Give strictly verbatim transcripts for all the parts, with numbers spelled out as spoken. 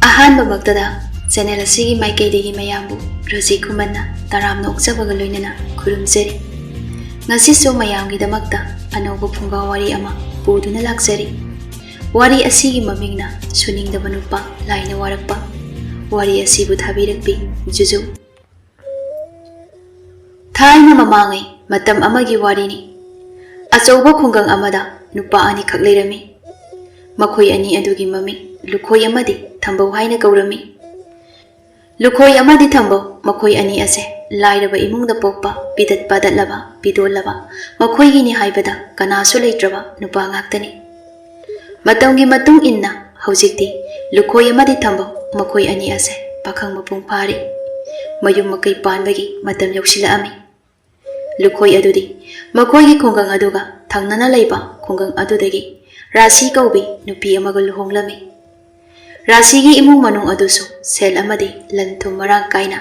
ꯑꯍꯥꯟꯕꯃꯛꯇꯗ channel ꯑꯁꯤꯒꯤ ꯃꯥꯏꯀꯩꯗꯒꯤ ꯃꯌꯥꯝꯕꯨ ꯔꯣꯖꯤ ꯈꯨꯃꯟꯅ ꯇꯔꯥꯝꯅ ꯑꯣꯛꯆꯕꯒ ꯂꯣꯏꯅꯅ ꯈꯨꯔꯨꯝꯖꯔꯤ꯫ ꯉꯁꯤꯁꯨ ꯃꯌꯥꯝꯒꯤꯗꯃꯛꯇ ꯑꯅꯧꯕ ꯐꯨꯡꯒꯥ ꯋꯥꯔꯤ ꯑꯃ ꯄꯨꯗꯨꯅ ꯂꯥꯛꯆꯔꯤ꯫ ꯋꯥꯔꯤ ꯑꯁꯤꯒꯤ ꯃꯃꯤꯡꯅ ꯁꯨꯅꯤꯡꯗꯕ ꯅꯨꯄꯥ ꯂꯥꯏꯅ ꯋꯥꯔꯛꯄ꯫ ꯋꯥꯔꯤ ꯑꯁꯤꯕꯨ ꯊꯥꯕꯤꯔꯛꯄꯤ ꯖꯨꯖꯨ꯫ ꯊꯥꯏꯅ ꯃꯃꯥꯡꯉꯩ ꯃꯇꯝ ꯑꯃꯒꯤ ꯋꯥꯔꯤꯅꯤ꯫ ꯑꯆꯧꯕ ꯈꯨꯡꯒꯪ ꯑꯃꯗ ꯅꯨꯄꯥ ꯑꯅꯤꯈꯛ ꯂꯩꯔꯝꯃꯤ꯫ ꯃꯈꯣꯏ ꯑꯅꯤ ꯑꯗꯨꯒꯤ ꯃꯃꯤꯡ ꯂꯨꯈꯣꯏ ꯑꯃꯗꯤ ꯊꯝꯕꯧ ꯍꯥꯏꯅ ꯀꯧꯔꯝꯃꯤ꯫ ꯂꯨꯈꯣꯏ ꯑꯃꯗꯤ ꯊꯝꯕꯧ ꯃꯈꯣꯏ ꯑꯅꯤ ꯑꯁꯦ ꯂꯥꯏꯔꯕ ꯏꯃꯨꯡꯗ ꯄꯣꯛꯄ, ꯄꯤꯗꯠ ꯄꯥꯗꯠꯂꯕ, ꯄꯤꯗꯣꯜꯂꯕ, ꯃꯈꯣꯏꯒꯤꯅꯤ ꯍꯥꯏꯕꯗ ꯀꯅꯥꯁꯨ ꯂꯩꯇ꯭ꯔꯕ ꯅꯨꯄꯥ ꯉꯥꯛꯇꯅꯤ꯫ ꯃꯇꯝꯒꯤ ꯃꯇꯨꯡ ꯏꯟꯅ ꯍꯧꯖꯤꯛꯇꯤ ꯂꯨꯈꯣꯏ ꯑꯃꯗꯤ ꯊꯝꯕꯧ ꯃꯈꯣꯏ ꯑꯅꯤ ꯑꯁꯦ ꯄꯥꯈꯪ ꯃꯄꯨꯡ ꯐꯥꯔꯦ꯫ ꯃꯌꯨꯝ ꯃꯀꯩ ꯄꯥꯟꯕꯒꯤ ꯃꯇꯝ ꯌꯧꯁꯤꯜꯂꯛꯑꯝꯃꯤ꯫ ꯂꯨꯈꯣꯏ ꯑꯗꯨꯗꯤ ꯃꯈꯣꯏꯒꯤ ꯈꯨꯡꯒꯪ ꯑꯗꯨꯒ ꯊꯪꯅꯅ ꯂꯩꯕ ꯈꯨꯡꯒꯪ ꯑꯗꯨꯗꯒꯤ ꯔꯥꯁꯤ ꯀꯧꯕꯤ ꯅꯨꯄꯤ ꯑꯃꯒ ꯂꯨꯍꯣꯡꯂꯝꯃꯤ꯫ ꯔꯥꯁꯤꯒꯤ ꯏꯃꯨꯡ ꯃꯅꯨꯡ ꯑꯗꯨꯁꯨ ꯁꯦꯜ ꯑꯃꯗꯤ ꯂꯟ ꯊꯨꯝ ꯃꯔꯥꯡ ꯀꯥꯏꯅ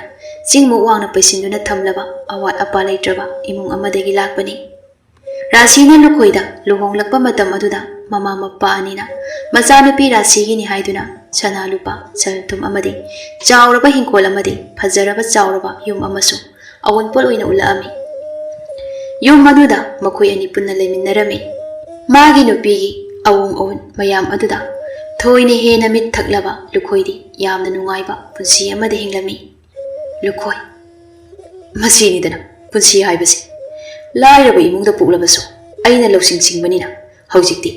ꯆꯤꯡꯃꯨꯛ ꯋꯥꯡꯅ ꯄꯩꯁꯤꯟꯗꯨꯅ ꯊꯝꯂꯕ ꯑꯋꯥꯠ ꯑꯄꯥ ꯂꯩꯇ꯭ꯔꯕ ꯏꯃꯨꯡ ꯑꯃꯗꯒꯤ ꯂꯥꯛꯄꯅꯤ꯫ ꯔꯥꯁꯤꯅ ꯂꯨꯈꯣꯏꯗ ꯂꯨꯍꯣꯡꯂꯛꯄ ꯃꯇꯝ ꯑꯗꯨꯗ ꯃꯃꯥ ꯃꯄꯥ ꯑꯅꯤꯅ ꯃꯆꯥꯅꯨꯄꯤ ꯔꯥꯁꯤꯒꯤꯅꯤ ꯍꯥꯏꯗꯨꯅ ꯁꯅꯥ ꯂꯨꯄꯥ, ꯁꯦꯜ ꯊꯨꯝ ꯑꯃꯗꯤ ꯆꯥꯎꯔꯕ ꯍꯤꯡꯈꯣꯜ ꯑꯃꯗꯤ ꯐꯖꯔꯕ ꯆꯥꯎꯔꯕ ꯌꯨꯝ ꯑꯃꯁꯨ ꯑꯑꯣꯟꯄꯣꯠ ꯑꯣꯏꯅ ꯎꯠꯂꯛꯑꯝꯃꯤ꯫ ꯌꯨꯝ ꯑꯗꯨꯗ ꯃꯈꯣꯏ ꯑꯅꯤ ꯄꯨꯟꯅ ꯂꯩꯃꯤꯟꯅꯔꯝꯃꯤ꯫ ꯃꯥꯒꯤ ꯅꯨꯄꯤꯒꯤ ꯑꯋꯨꯡ ꯑꯋꯨꯟ ꯃꯌꯥꯝ ꯑꯗꯨꯗ ꯊꯣꯏꯅ ꯍꯦꯟꯅ ꯃꯤꯠ ꯊꯛꯂꯕ ꯂꯨꯈꯣꯏꯗꯤ ꯌꯥꯝꯅ ꯅꯨꯡꯉꯥꯏꯕ ꯄꯨꯟꯁꯤ ꯑꯃꯗ ꯍꯤꯡꯂꯝꯃꯤ꯫ ꯂꯨꯈꯣꯏ꯫ ꯃꯁꯤꯅꯤꯗꯅ ꯄꯨꯟꯁꯤ ꯍꯥꯏꯕꯁꯤ꯫ ꯂꯥꯏꯔꯕ ꯏꯃꯨꯡꯗ ꯄꯣꯛꯂꯕꯁꯨ ꯑꯩꯅ ꯂꯧꯁꯤꯡ ꯁꯤꯡꯕꯅꯤꯅ ꯍꯧꯖꯤꯛꯇꯤ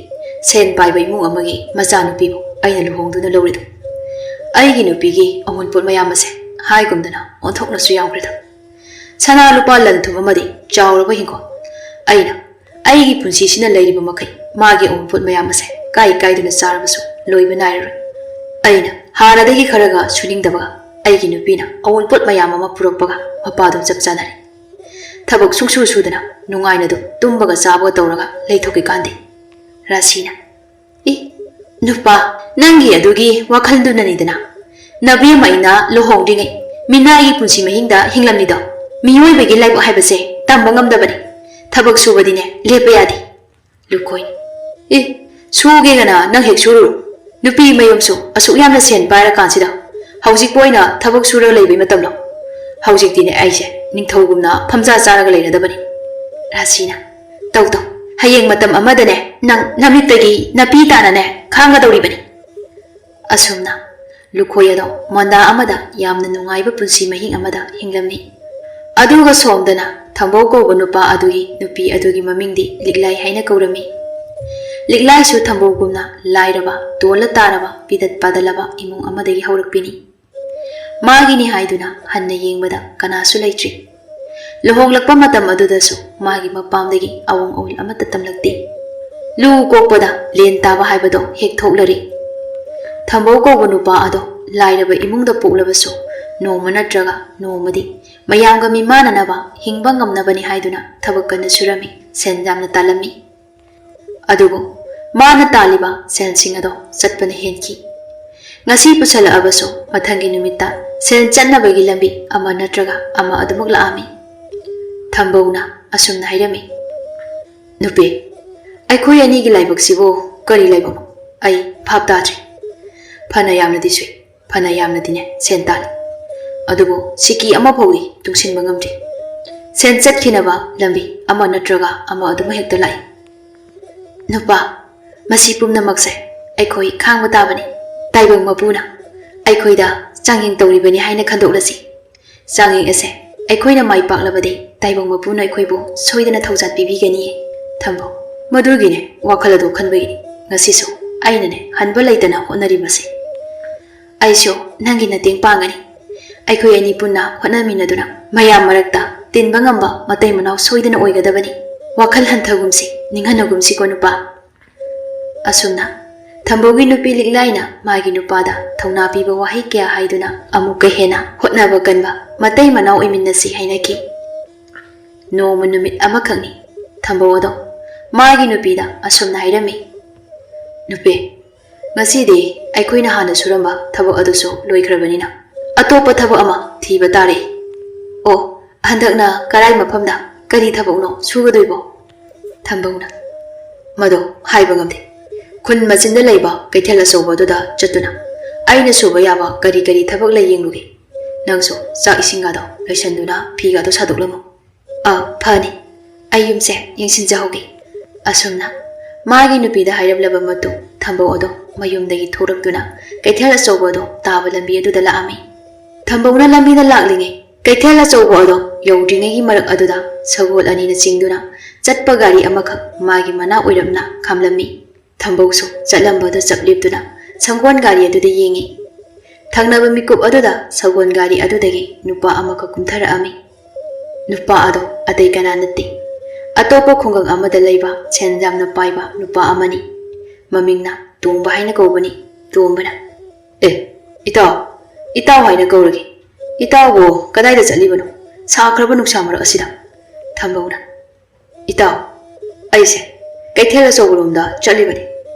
ꯁꯦꯟ ꯄꯥꯏꯕ ꯏꯃꯨꯡ ꯑꯃꯒꯤ ꯃꯆꯥꯅꯨꯄꯤꯕꯨ ꯑꯩꯅ ꯂꯨꯍꯣꯡꯗꯨꯅ ꯂꯧꯔꯤꯗꯣ꯫ ꯑꯩꯒꯤ ꯅꯨꯄꯤꯒꯤ ꯑꯑꯣꯟꯄꯣꯠ ꯃꯌꯥꯝ ꯑꯁꯦ ꯍꯥꯏꯒꯨꯝꯗꯅ ꯑꯣꯟꯊꯣꯛꯅꯁꯨ ꯌꯥꯝꯈ꯭ꯔꯦꯗ꯫ ꯁꯅꯥ ꯂꯨꯄꯥ ꯂꯟ ꯊꯨꯝ ꯑꯃꯗꯤ ꯆꯥꯎꯔꯕ ꯍꯤꯡꯈꯣꯜ꯫ ꯑꯩꯅ ꯑꯩꯒꯤ ꯄꯨꯟꯁꯤꯁꯤꯅ ꯂꯩꯔꯤꯕ ꯃꯈꯩ ꯃꯥꯒꯤ ꯑꯑꯣꯟꯄꯣꯠ ꯃꯌꯥꯝ ꯑꯁꯦ ꯀꯥꯏ ꯀꯥꯏꯗꯨꯅ ꯆꯥꯔꯕꯁꯨ ꯂꯣꯏꯕ ꯅꯥꯏꯔꯔꯣꯏ꯫ ꯑꯩꯅ ꯍꯥꯟꯅꯗꯒꯤ ꯈꯔꯒ ꯁꯨꯅꯤꯡꯗꯕꯒ ꯑꯩꯒꯤ ꯅꯨꯄꯤꯅ ꯑꯑꯣꯟꯄꯣꯠ ꯃꯌꯥꯝ ꯑꯃ ꯄꯨꯔꯛꯄꯒ ꯃꯄꯥꯗꯣ ꯆꯞ ꯆꯥꯅꯔꯦ꯫ ꯊꯕꯛ ꯁꯨꯡꯁꯨ ꯁꯨꯗꯅ ꯅꯨꯡꯉꯥꯏꯅ ꯑꯗꯨꯝ ꯇꯨꯝꯕꯒ ꯆꯥꯕꯒ ꯇꯧꯔꯒ ꯂꯩꯊꯣꯛꯈꯤꯀꯥꯟꯗꯦ꯫ ꯔꯥꯁꯤꯅ, "ꯏ, ꯅꯨꯄꯥ, ꯅꯪꯒꯤ ꯑꯗꯨꯒꯤ ꯋꯥꯈꯜꯗꯨꯅꯅꯤꯗꯅ ꯅꯕꯦꯝꯃ ꯑꯩꯅ ꯂꯨꯍꯣꯡꯗ꯭ꯔꯤꯉꯩ ꯃꯤꯅꯥꯏꯒꯤ ꯄꯨꯟꯁꯤ ꯃꯍꯤꯡꯗ ꯍꯤꯡꯂꯝꯂꯤꯗꯣ꯫ ꯃꯤꯑꯣꯏꯕꯒꯤ ꯂꯥꯏꯕꯛ ꯍꯥꯏꯕꯁꯦ ꯇꯝꯕ ꯉꯝꯗꯕꯅꯤ꯫ ꯊꯕꯛ ꯁꯨꯕꯗꯤꯅꯦ ꯂꯦꯞꯄ ꯌꯥꯗꯦ꯫" ꯂꯨꯈꯣꯏ, "ꯑꯦ, ꯁꯨꯒꯦꯒꯅ ꯅꯪ ꯍꯦꯛ ꯁꯨꯔꯨꯔꯣ꯫ ꯅꯨꯄꯤ ꯃꯌꯨꯝꯁꯨ ꯑꯁꯨꯛ ꯌꯥꯝꯅ ꯁꯦꯟ ꯄꯥꯏꯔꯀꯥꯟꯁꯤꯗ ꯍꯧꯖꯤꯛꯄꯨ ꯑꯣꯏꯅ ꯊꯕꯛ ꯁꯨꯔꯒ ꯂꯩꯕꯩ ꯃꯇꯝꯂꯣ? ꯍꯧꯖꯤꯛꯇꯤꯅꯦ ꯑꯩꯁꯦ ꯅꯤꯡꯊꯧꯒꯨꯝꯅ ꯐꯝꯖꯥ ꯆꯥꯔꯒ ꯂꯩꯔꯗꯕꯅꯤ꯫ ꯔꯥꯁꯤꯅ, "ꯇꯧ ꯇꯧ, ꯍꯌꯦꯡ ꯃꯇꯝ ꯑꯃꯗꯅꯦ ꯅꯪ ꯅꯃꯤꯠꯇꯒꯤ ꯅꯥꯄꯤ ꯇꯥꯅꯅꯦ ꯈꯥꯡꯒꯗꯧꯔꯤꯕꯅꯤ"꯫ ꯑꯁꯨꯝꯅ ꯂꯨꯈꯣꯏ ꯑꯗꯣ ꯃꯣꯟꯗꯥ ꯑꯃꯗ ꯌꯥꯝꯅ ꯅꯨꯡꯉꯥꯏꯕ ꯄꯨꯟꯁꯤ ꯃꯍꯤꯡ ꯑꯃꯗ ꯍꯤꯡꯂꯝꯃꯤ꯫ ꯑꯗꯨꯒ ꯁꯣꯝꯗꯅ ꯊꯝꯕꯧ ꯀꯧꯕ ꯅꯨꯄꯥ ꯑꯗꯨꯒꯤ ꯅꯨꯄꯤ ꯑꯗꯨꯒꯤ ꯃꯃꯤꯡꯗꯤ ꯂꯤꯛꯂꯥꯏ ꯍꯥꯏꯅ ꯀꯧꯔꯝꯃꯤ꯫ ꯂꯤꯛꯂꯥꯏꯁꯨ ꯊꯝꯕꯧꯒꯨꯝꯅ ꯂꯥꯏꯔꯕ, ꯇꯣꯜꯂ ꯇꯥꯔꯕ, ꯄꯤꯗꯠ ꯄꯥꯗꯜꯂꯕ ꯏꯃꯨꯡ ꯑꯃꯗꯒꯤ ꯍꯧꯔꯛꯄꯤꯅꯤ꯫ ꯃꯥꯒꯤꯅꯤ ꯍꯥꯏꯗꯨꯅ ꯍꯟꯅ ꯌꯦꯡꯕꯗ ꯀꯅꯥꯁꯨ ꯂꯩꯇ꯭ꯔꯤ꯫ ꯂꯨꯍꯣꯡꯂꯛꯄ ꯃꯇꯝ ꯑꯗꯨꯗꯁꯨ ꯃꯥꯒꯤ ꯃꯄꯥꯝꯗꯒꯤ ꯑꯋꯣꯡ ꯑꯋꯨꯜ ꯑꯃꯠꯇ ꯇꯝꯂꯛꯇꯦ꯫ ꯂꯨ ꯀꯣꯛꯄꯗ ꯂꯦꯟ ꯇꯥꯕ ꯍꯥꯏꯕꯗꯣ ꯍꯦꯛ ꯊꯣꯛꯂꯔꯤ꯫ ꯊꯝꯕꯧ ꯀꯧꯕ ꯅꯨꯄꯥ ꯑꯗꯣ ꯂꯥꯏꯔꯕ ꯏꯃꯨꯡꯗ ꯄꯣꯛꯂꯕꯁꯨ ꯅꯣꯡꯃ ꯅꯠꯇ꯭ꯔꯒ ꯅꯣꯡꯃꯗꯤ ꯃꯌꯥꯝꯒ ꯃꯤꯃꯥꯟꯅꯅꯕ, ꯍꯤꯡꯕ ꯉꯝꯅꯕꯅꯤ ꯍꯥꯏꯗꯨꯅ ꯊꯕꯛ ꯀꯟꯅ ꯁꯨꯔꯝꯃꯤ, ꯁꯦꯟ ꯌꯥꯝꯅ ꯇꯥꯜꯂꯝꯃꯤ꯫ ꯑꯗꯨꯕꯨ ꯃꯥꯅ ꯇꯥꯜꯂꯤꯕ ꯁꯦꯜꯁꯤꯡ ꯑꯗꯣ ꯆꯠꯄꯅ ꯍꯦꯟꯈꯤ꯫ ꯉꯁꯤ ꯄꯨꯁꯜꯂꯛꯑꯕꯁꯨ ꯃꯊꯪꯒꯤ ꯅꯨꯃꯤꯠꯇ ꯁꯦꯜ ꯆꯠꯅꯕꯒꯤ ꯂꯝꯕꯤ ꯑꯃ ꯅꯠꯇ꯭ꯔꯒ ꯑꯃ ꯑꯗꯨꯃꯛ ꯂꯥꯛꯑꯝꯃꯤ꯫ ꯊꯝꯕꯧꯅ ꯑꯁꯨꯝꯅ ꯍꯥꯏꯔꯝꯃꯤ, "ꯅꯨꯄꯤ, ꯑꯩꯈꯣꯏ ꯑꯅꯤꯒꯤ ꯂꯥꯏꯕꯛꯁꯤꯕꯨ ꯀꯔꯤ ꯂꯥꯏꯕꯛꯅꯣ? ꯑꯩ ꯚꯥꯞ ꯇꯥꯗ꯭ꯔꯦ꯫ ꯐꯅ ꯌꯥꯝꯅꯗꯤ ꯁꯨꯏ, ꯐꯅ ꯌꯥꯝꯅꯗꯤꯅꯦ ꯁꯦꯟ ꯇꯥꯜꯂꯤ, ꯑꯗꯨꯕꯨ ꯁꯤꯀꯤ ꯑꯃꯐꯥꯎꯗꯤ ꯇꯨꯡꯁꯤꯟꯕ ꯉꯝꯗ꯭ꯔꯤ꯫ ꯁꯦꯟ ꯆꯠꯈꯤꯅꯕ ꯂꯝꯕꯤ ꯑꯃ ꯅꯠꯇ꯭ꯔꯒ ꯑꯃ ꯑꯗꯨꯃꯛ ꯍꯦꯛꯇ ꯂꯥꯛꯏ꯫ ꯅꯨꯄꯥ, ꯃꯁꯤ ꯄꯨꯝꯅꯃꯛꯁꯦ ꯑꯩꯈꯣꯏ ꯈꯥꯡꯕ ꯇꯥꯕꯅꯤ꯫ ꯇꯥꯏꯕꯪ ꯃꯄꯨꯅ ꯑꯩꯈꯣꯏꯗ ꯆꯥꯡꯌꯦꯡ ꯇꯧꯔꯤꯕꯅꯤ ꯍꯥꯏꯅ ꯈꯟꯗꯣꯛꯂꯁꯤ꯫ ꯆꯥꯡꯌꯦꯡ ꯑꯁꯦ ꯑꯩꯈꯣꯏꯅ ꯃꯥꯏ ꯄꯥꯛꯂꯕꯗꯤ ꯇꯥꯏꯕꯪ ꯃꯄꯨꯅ ꯑꯩꯈꯣꯏꯕꯨ ꯁꯣꯏꯗꯅ ꯊꯧꯖꯥꯜ ꯄꯤꯕꯤꯒꯅꯤꯌꯦ꯫ ꯊꯝꯕꯧ, ꯃꯗꯨꯒꯤꯅꯦ ꯋꯥꯈꯜ ꯑꯗꯨ ꯈꯟꯕꯒꯤꯅꯤ ꯉꯁꯤꯁꯨ ꯑꯩꯅꯅꯦ ꯍꯟꯕ ꯂꯩꯇꯅ ꯍꯣꯠꯅꯔꯤꯕꯁꯦ꯫ ꯑꯩꯁꯨ ꯅꯪꯒꯤ ꯃꯇꯦꯡ ꯄꯥꯡꯒꯅꯤ꯫ ꯑꯩꯈꯣꯏ ꯑꯅꯤ ꯄꯨꯟꯅ ꯍꯣꯠꯅꯃꯤꯟꯅꯗꯨꯅ ꯃꯌꯥꯝ ꯃꯔꯛꯇ ꯇꯤꯟꯕ ꯉꯝꯕ ꯃꯇꯩ ꯃꯅꯥꯎ ꯁꯣꯏꯗꯅ ꯑꯣꯏꯒꯗꯕꯅꯤ꯫ ꯋꯥꯈꯜ ꯍꯟꯊꯒꯨꯝꯁꯤ, ꯅꯤꯡꯍꯟꯅꯒꯨꯝꯁꯤꯀꯣ ꯅꯨꯄꯥ"꯫ ꯑꯁꯨꯝꯅ ꯊꯝꯕꯧꯒꯤ ꯅꯨꯄꯤ ꯂꯤꯛꯂꯥꯏꯅ ꯃꯥꯒꯤ ꯅꯨꯄꯥꯗ ꯊꯧꯅꯥ ꯄꯤꯕ ꯋꯥꯍꯩ ꯀꯌꯥ ꯍꯥꯏꯗꯨꯅ ꯑꯃꯨꯛꯀ ꯍꯦꯟꯅ ꯍꯣꯠꯅꯕ ꯀꯟꯕ, ꯃꯇꯩ ꯃꯅꯥꯎ ꯑꯣꯏꯃꯤꯟꯅꯁꯤ ꯍꯥꯏꯅꯈꯤ꯫ ꯅꯣꯡꯃ ꯅꯨꯃꯤꯠ ꯑꯃꯈꯛꯅꯤ ꯊꯝꯕꯧ ꯑꯗꯣ ꯃꯥꯒꯤ ꯅꯨꯄꯤꯗ ꯑꯁꯨꯝꯅ ꯍꯥꯏꯔꯝꯃꯤ, "ꯅꯨꯄꯤ, ꯉꯁꯤꯗꯤ ꯑꯩꯈꯣꯏꯅ ꯍꯥꯟꯅ ꯁꯨꯔꯝꯕ ꯊꯕꯛ ꯑꯗꯨꯁꯨ ꯂꯣꯏꯈ꯭ꯔꯕꯅꯤꯅ ꯑꯇꯣꯞꯄ ꯊꯕꯛ ꯑꯃ ꯊꯤꯕ ꯇꯥꯔꯦ"꯫ "ꯑꯣ, ꯍꯟꯗꯛꯅ ꯀꯔꯥꯏ ꯃꯐꯝꯗ ꯀꯔꯤ ꯊꯕꯛꯅꯣ ꯁꯨꯒꯗꯣꯏꯕꯣ?" ꯊꯝꯕꯧꯅ, "ꯃꯗꯣ ꯍꯥꯏꯕ ꯉꯝꯗꯦ꯫ ꯈꯨꯟ ꯃꯆꯤꯟꯗ ꯂꯩꯕ ꯀꯩꯊꯦꯜ ꯑꯆꯧꯕ ꯑꯗꯨꯗ ꯆꯠꯇꯨꯅ ꯑꯩꯅ ꯁꯨꯕ ꯌꯥꯕ ꯀꯔꯤ ꯀꯔꯤ ꯊꯕꯛ ꯂꯩ ꯌꯦꯡꯂꯨꯒꯦ꯫ ꯅꯪꯁꯨ ꯆꯥꯛ ꯏꯁꯤꯡꯒꯗꯣ ꯂꯣꯏꯁꯟꯗꯨꯅ ꯐꯤꯒꯗꯣ ꯁꯥꯗꯣꯛꯂꯝꯃꯨ꯫ ꯑꯥ, ꯐꯅꯤ꯫ ꯑꯩ ꯌꯨꯝꯁꯦ ꯌꯦꯡꯁꯤꯟꯖꯍꯧꯒꯦ꯫ ꯑꯁꯨꯝꯅ ꯃꯥꯒꯤ ꯅꯨꯄꯤꯗ ꯍꯥꯏꯔꯝꯂꯕ ꯃꯇꯨꯡ ꯊꯝꯕꯧ ꯑꯗꯣ ꯃꯌꯨꯝꯗꯒꯤ ꯊꯣꯛꯂꯛꯇꯨꯅ ꯀꯩꯊꯦꯜ ꯑꯆꯧꯕ ꯑꯗꯣ ꯇꯥꯕ ꯂꯝꯕꯤ ꯑꯗꯨꯗ ꯂꯥꯛꯑꯝꯃꯤ꯫ ꯊꯝꯕꯧꯅ ꯂꯝꯕꯤꯗ ꯂꯥꯛꯂꯤꯉꯩ ꯀꯩꯊꯦꯜ ꯑꯆꯧꯕ ꯑꯗꯣ ꯌꯧꯗ꯭ꯔꯤꯉꯩꯒꯤ ꯃꯔꯛ ꯑꯗꯨꯗ ꯁꯒꯣꯜ ꯑꯅꯤꯅ ꯆꯤꯡꯗꯨꯅ ꯆꯠꯄ ꯒꯥꯔꯤ ꯑꯃꯈꯛ ꯃꯥꯒꯤ ꯃꯅꯥꯛ ꯑꯣꯏꯔꯞꯅ ꯈꯥꯝꯂꯝꯃꯤ꯫ ꯊꯝꯕꯧꯁꯨ ꯆꯠꯂꯝꯕꯗꯨ ꯆꯞ ꯂꯦꯞꯇꯨꯅ ꯁꯪꯒꯣꯜ ꯒꯥꯔꯤ ꯑꯗꯨꯗ ꯌꯦꯡꯉꯤ꯫ ꯊꯪꯅꯕ ꯃꯤꯀꯨꯞ ꯑꯗꯨꯗ ꯁꯒꯣꯜ ꯒꯥꯔꯤ ꯑꯗꯨꯗꯒꯤ ꯅꯨꯄꯥ ꯑꯃꯈꯛ ꯀꯨꯝꯊꯔꯛꯑꯝꯃꯤ꯫ ꯅꯨꯄꯥ ꯑꯗꯣ ꯑꯇꯩ ꯀꯅꯥ ꯅꯠꯇꯦ, ꯑꯇꯣꯞꯄ ꯈꯨꯡꯒꯪ ꯑꯃꯗ ꯂꯩꯕ ꯁꯦꯟ ꯌꯥꯝꯅ ꯄꯥꯏꯕ ꯅꯨꯄꯥ ꯑꯃꯅꯤ꯫ ꯃꯃꯤꯡꯅ ꯇꯣꯝꯕ ꯍꯥꯏꯅ ꯀꯧꯕꯅꯤ꯫ ꯇꯣꯝꯕꯅ, "ꯑꯦ, ꯏꯇꯥꯎ, ꯏꯇꯥꯎ ꯍꯥꯏꯅ ꯀꯧꯔꯒꯦ꯫ ꯏꯇꯥꯎꯕꯨ ꯀꯗꯥꯏꯗ ꯆꯠꯂꯤꯕꯅꯣ ꯁꯥꯈ꯭ꯔꯕ ꯅꯨꯡꯁꯥ ꯃꯔꯛ ꯑꯁꯤꯗ?" ꯊꯝꯕꯧꯅ, "ꯏꯇꯥꯎ, ꯑꯩꯁꯦ ꯀꯩꯊꯦꯜ ꯑꯆꯧꯕꯔꯣꯝꯗ ꯆꯠꯂꯤꯕꯅꯤ꯫